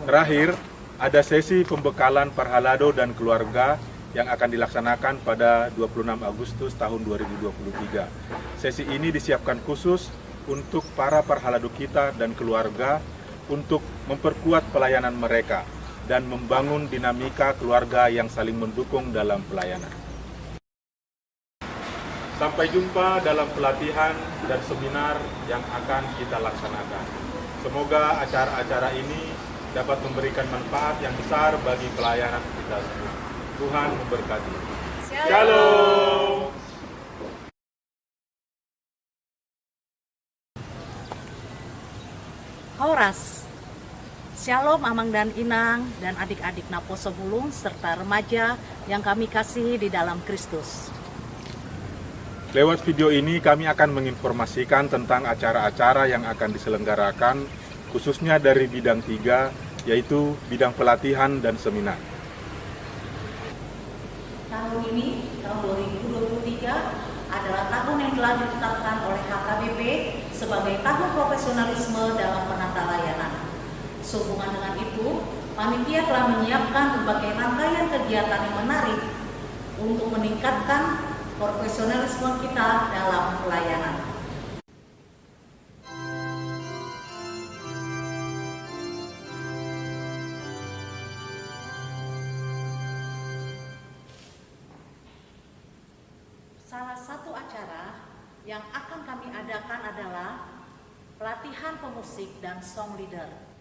Terakhir, ada sesi pembekalan parhalado dan keluarga yang akan dilaksanakan pada dua puluh enam Agustus tahun dua ribu dua puluh tiga. Sesi ini disiapkan khusus untuk para parhalado kita dan keluarga untuk memperkuat pelayanan mereka dan membangun dinamika keluarga yang saling mendukung dalam pelayanan. Sampai jumpa dalam pelatihan dan seminar yang akan kita laksanakan. Semoga acara-acara ini dapat memberikan manfaat yang besar bagi pelayanan kita semua. Tuhan memberkati. Shalom. Shalom. Horas. Syalom, Amang dan Inang, dan adik-adik Naposo Bulung, serta remaja yang kami kasihi di dalam Kristus. Lewat video ini, kami akan menginformasikan tentang acara-acara yang akan diselenggarakan, khususnya dari bidang tiga, yaitu bidang pelatihan dan seminar. Tahun ini, tahun dua ribu dua puluh tiga, adalah tahun yang telah ditetapkan oleh H K B P sebagai tahun profesionalisme dalam penata layanan. Sehubungan dengan itu, panitia telah menyiapkan berbagai rangkaian kegiatan yang menarik untuk meningkatkan profesionalisme kita dalam pelayanan. Salah satu acara yang akan kami adakan adalah pelatihan pemusik dan song leader.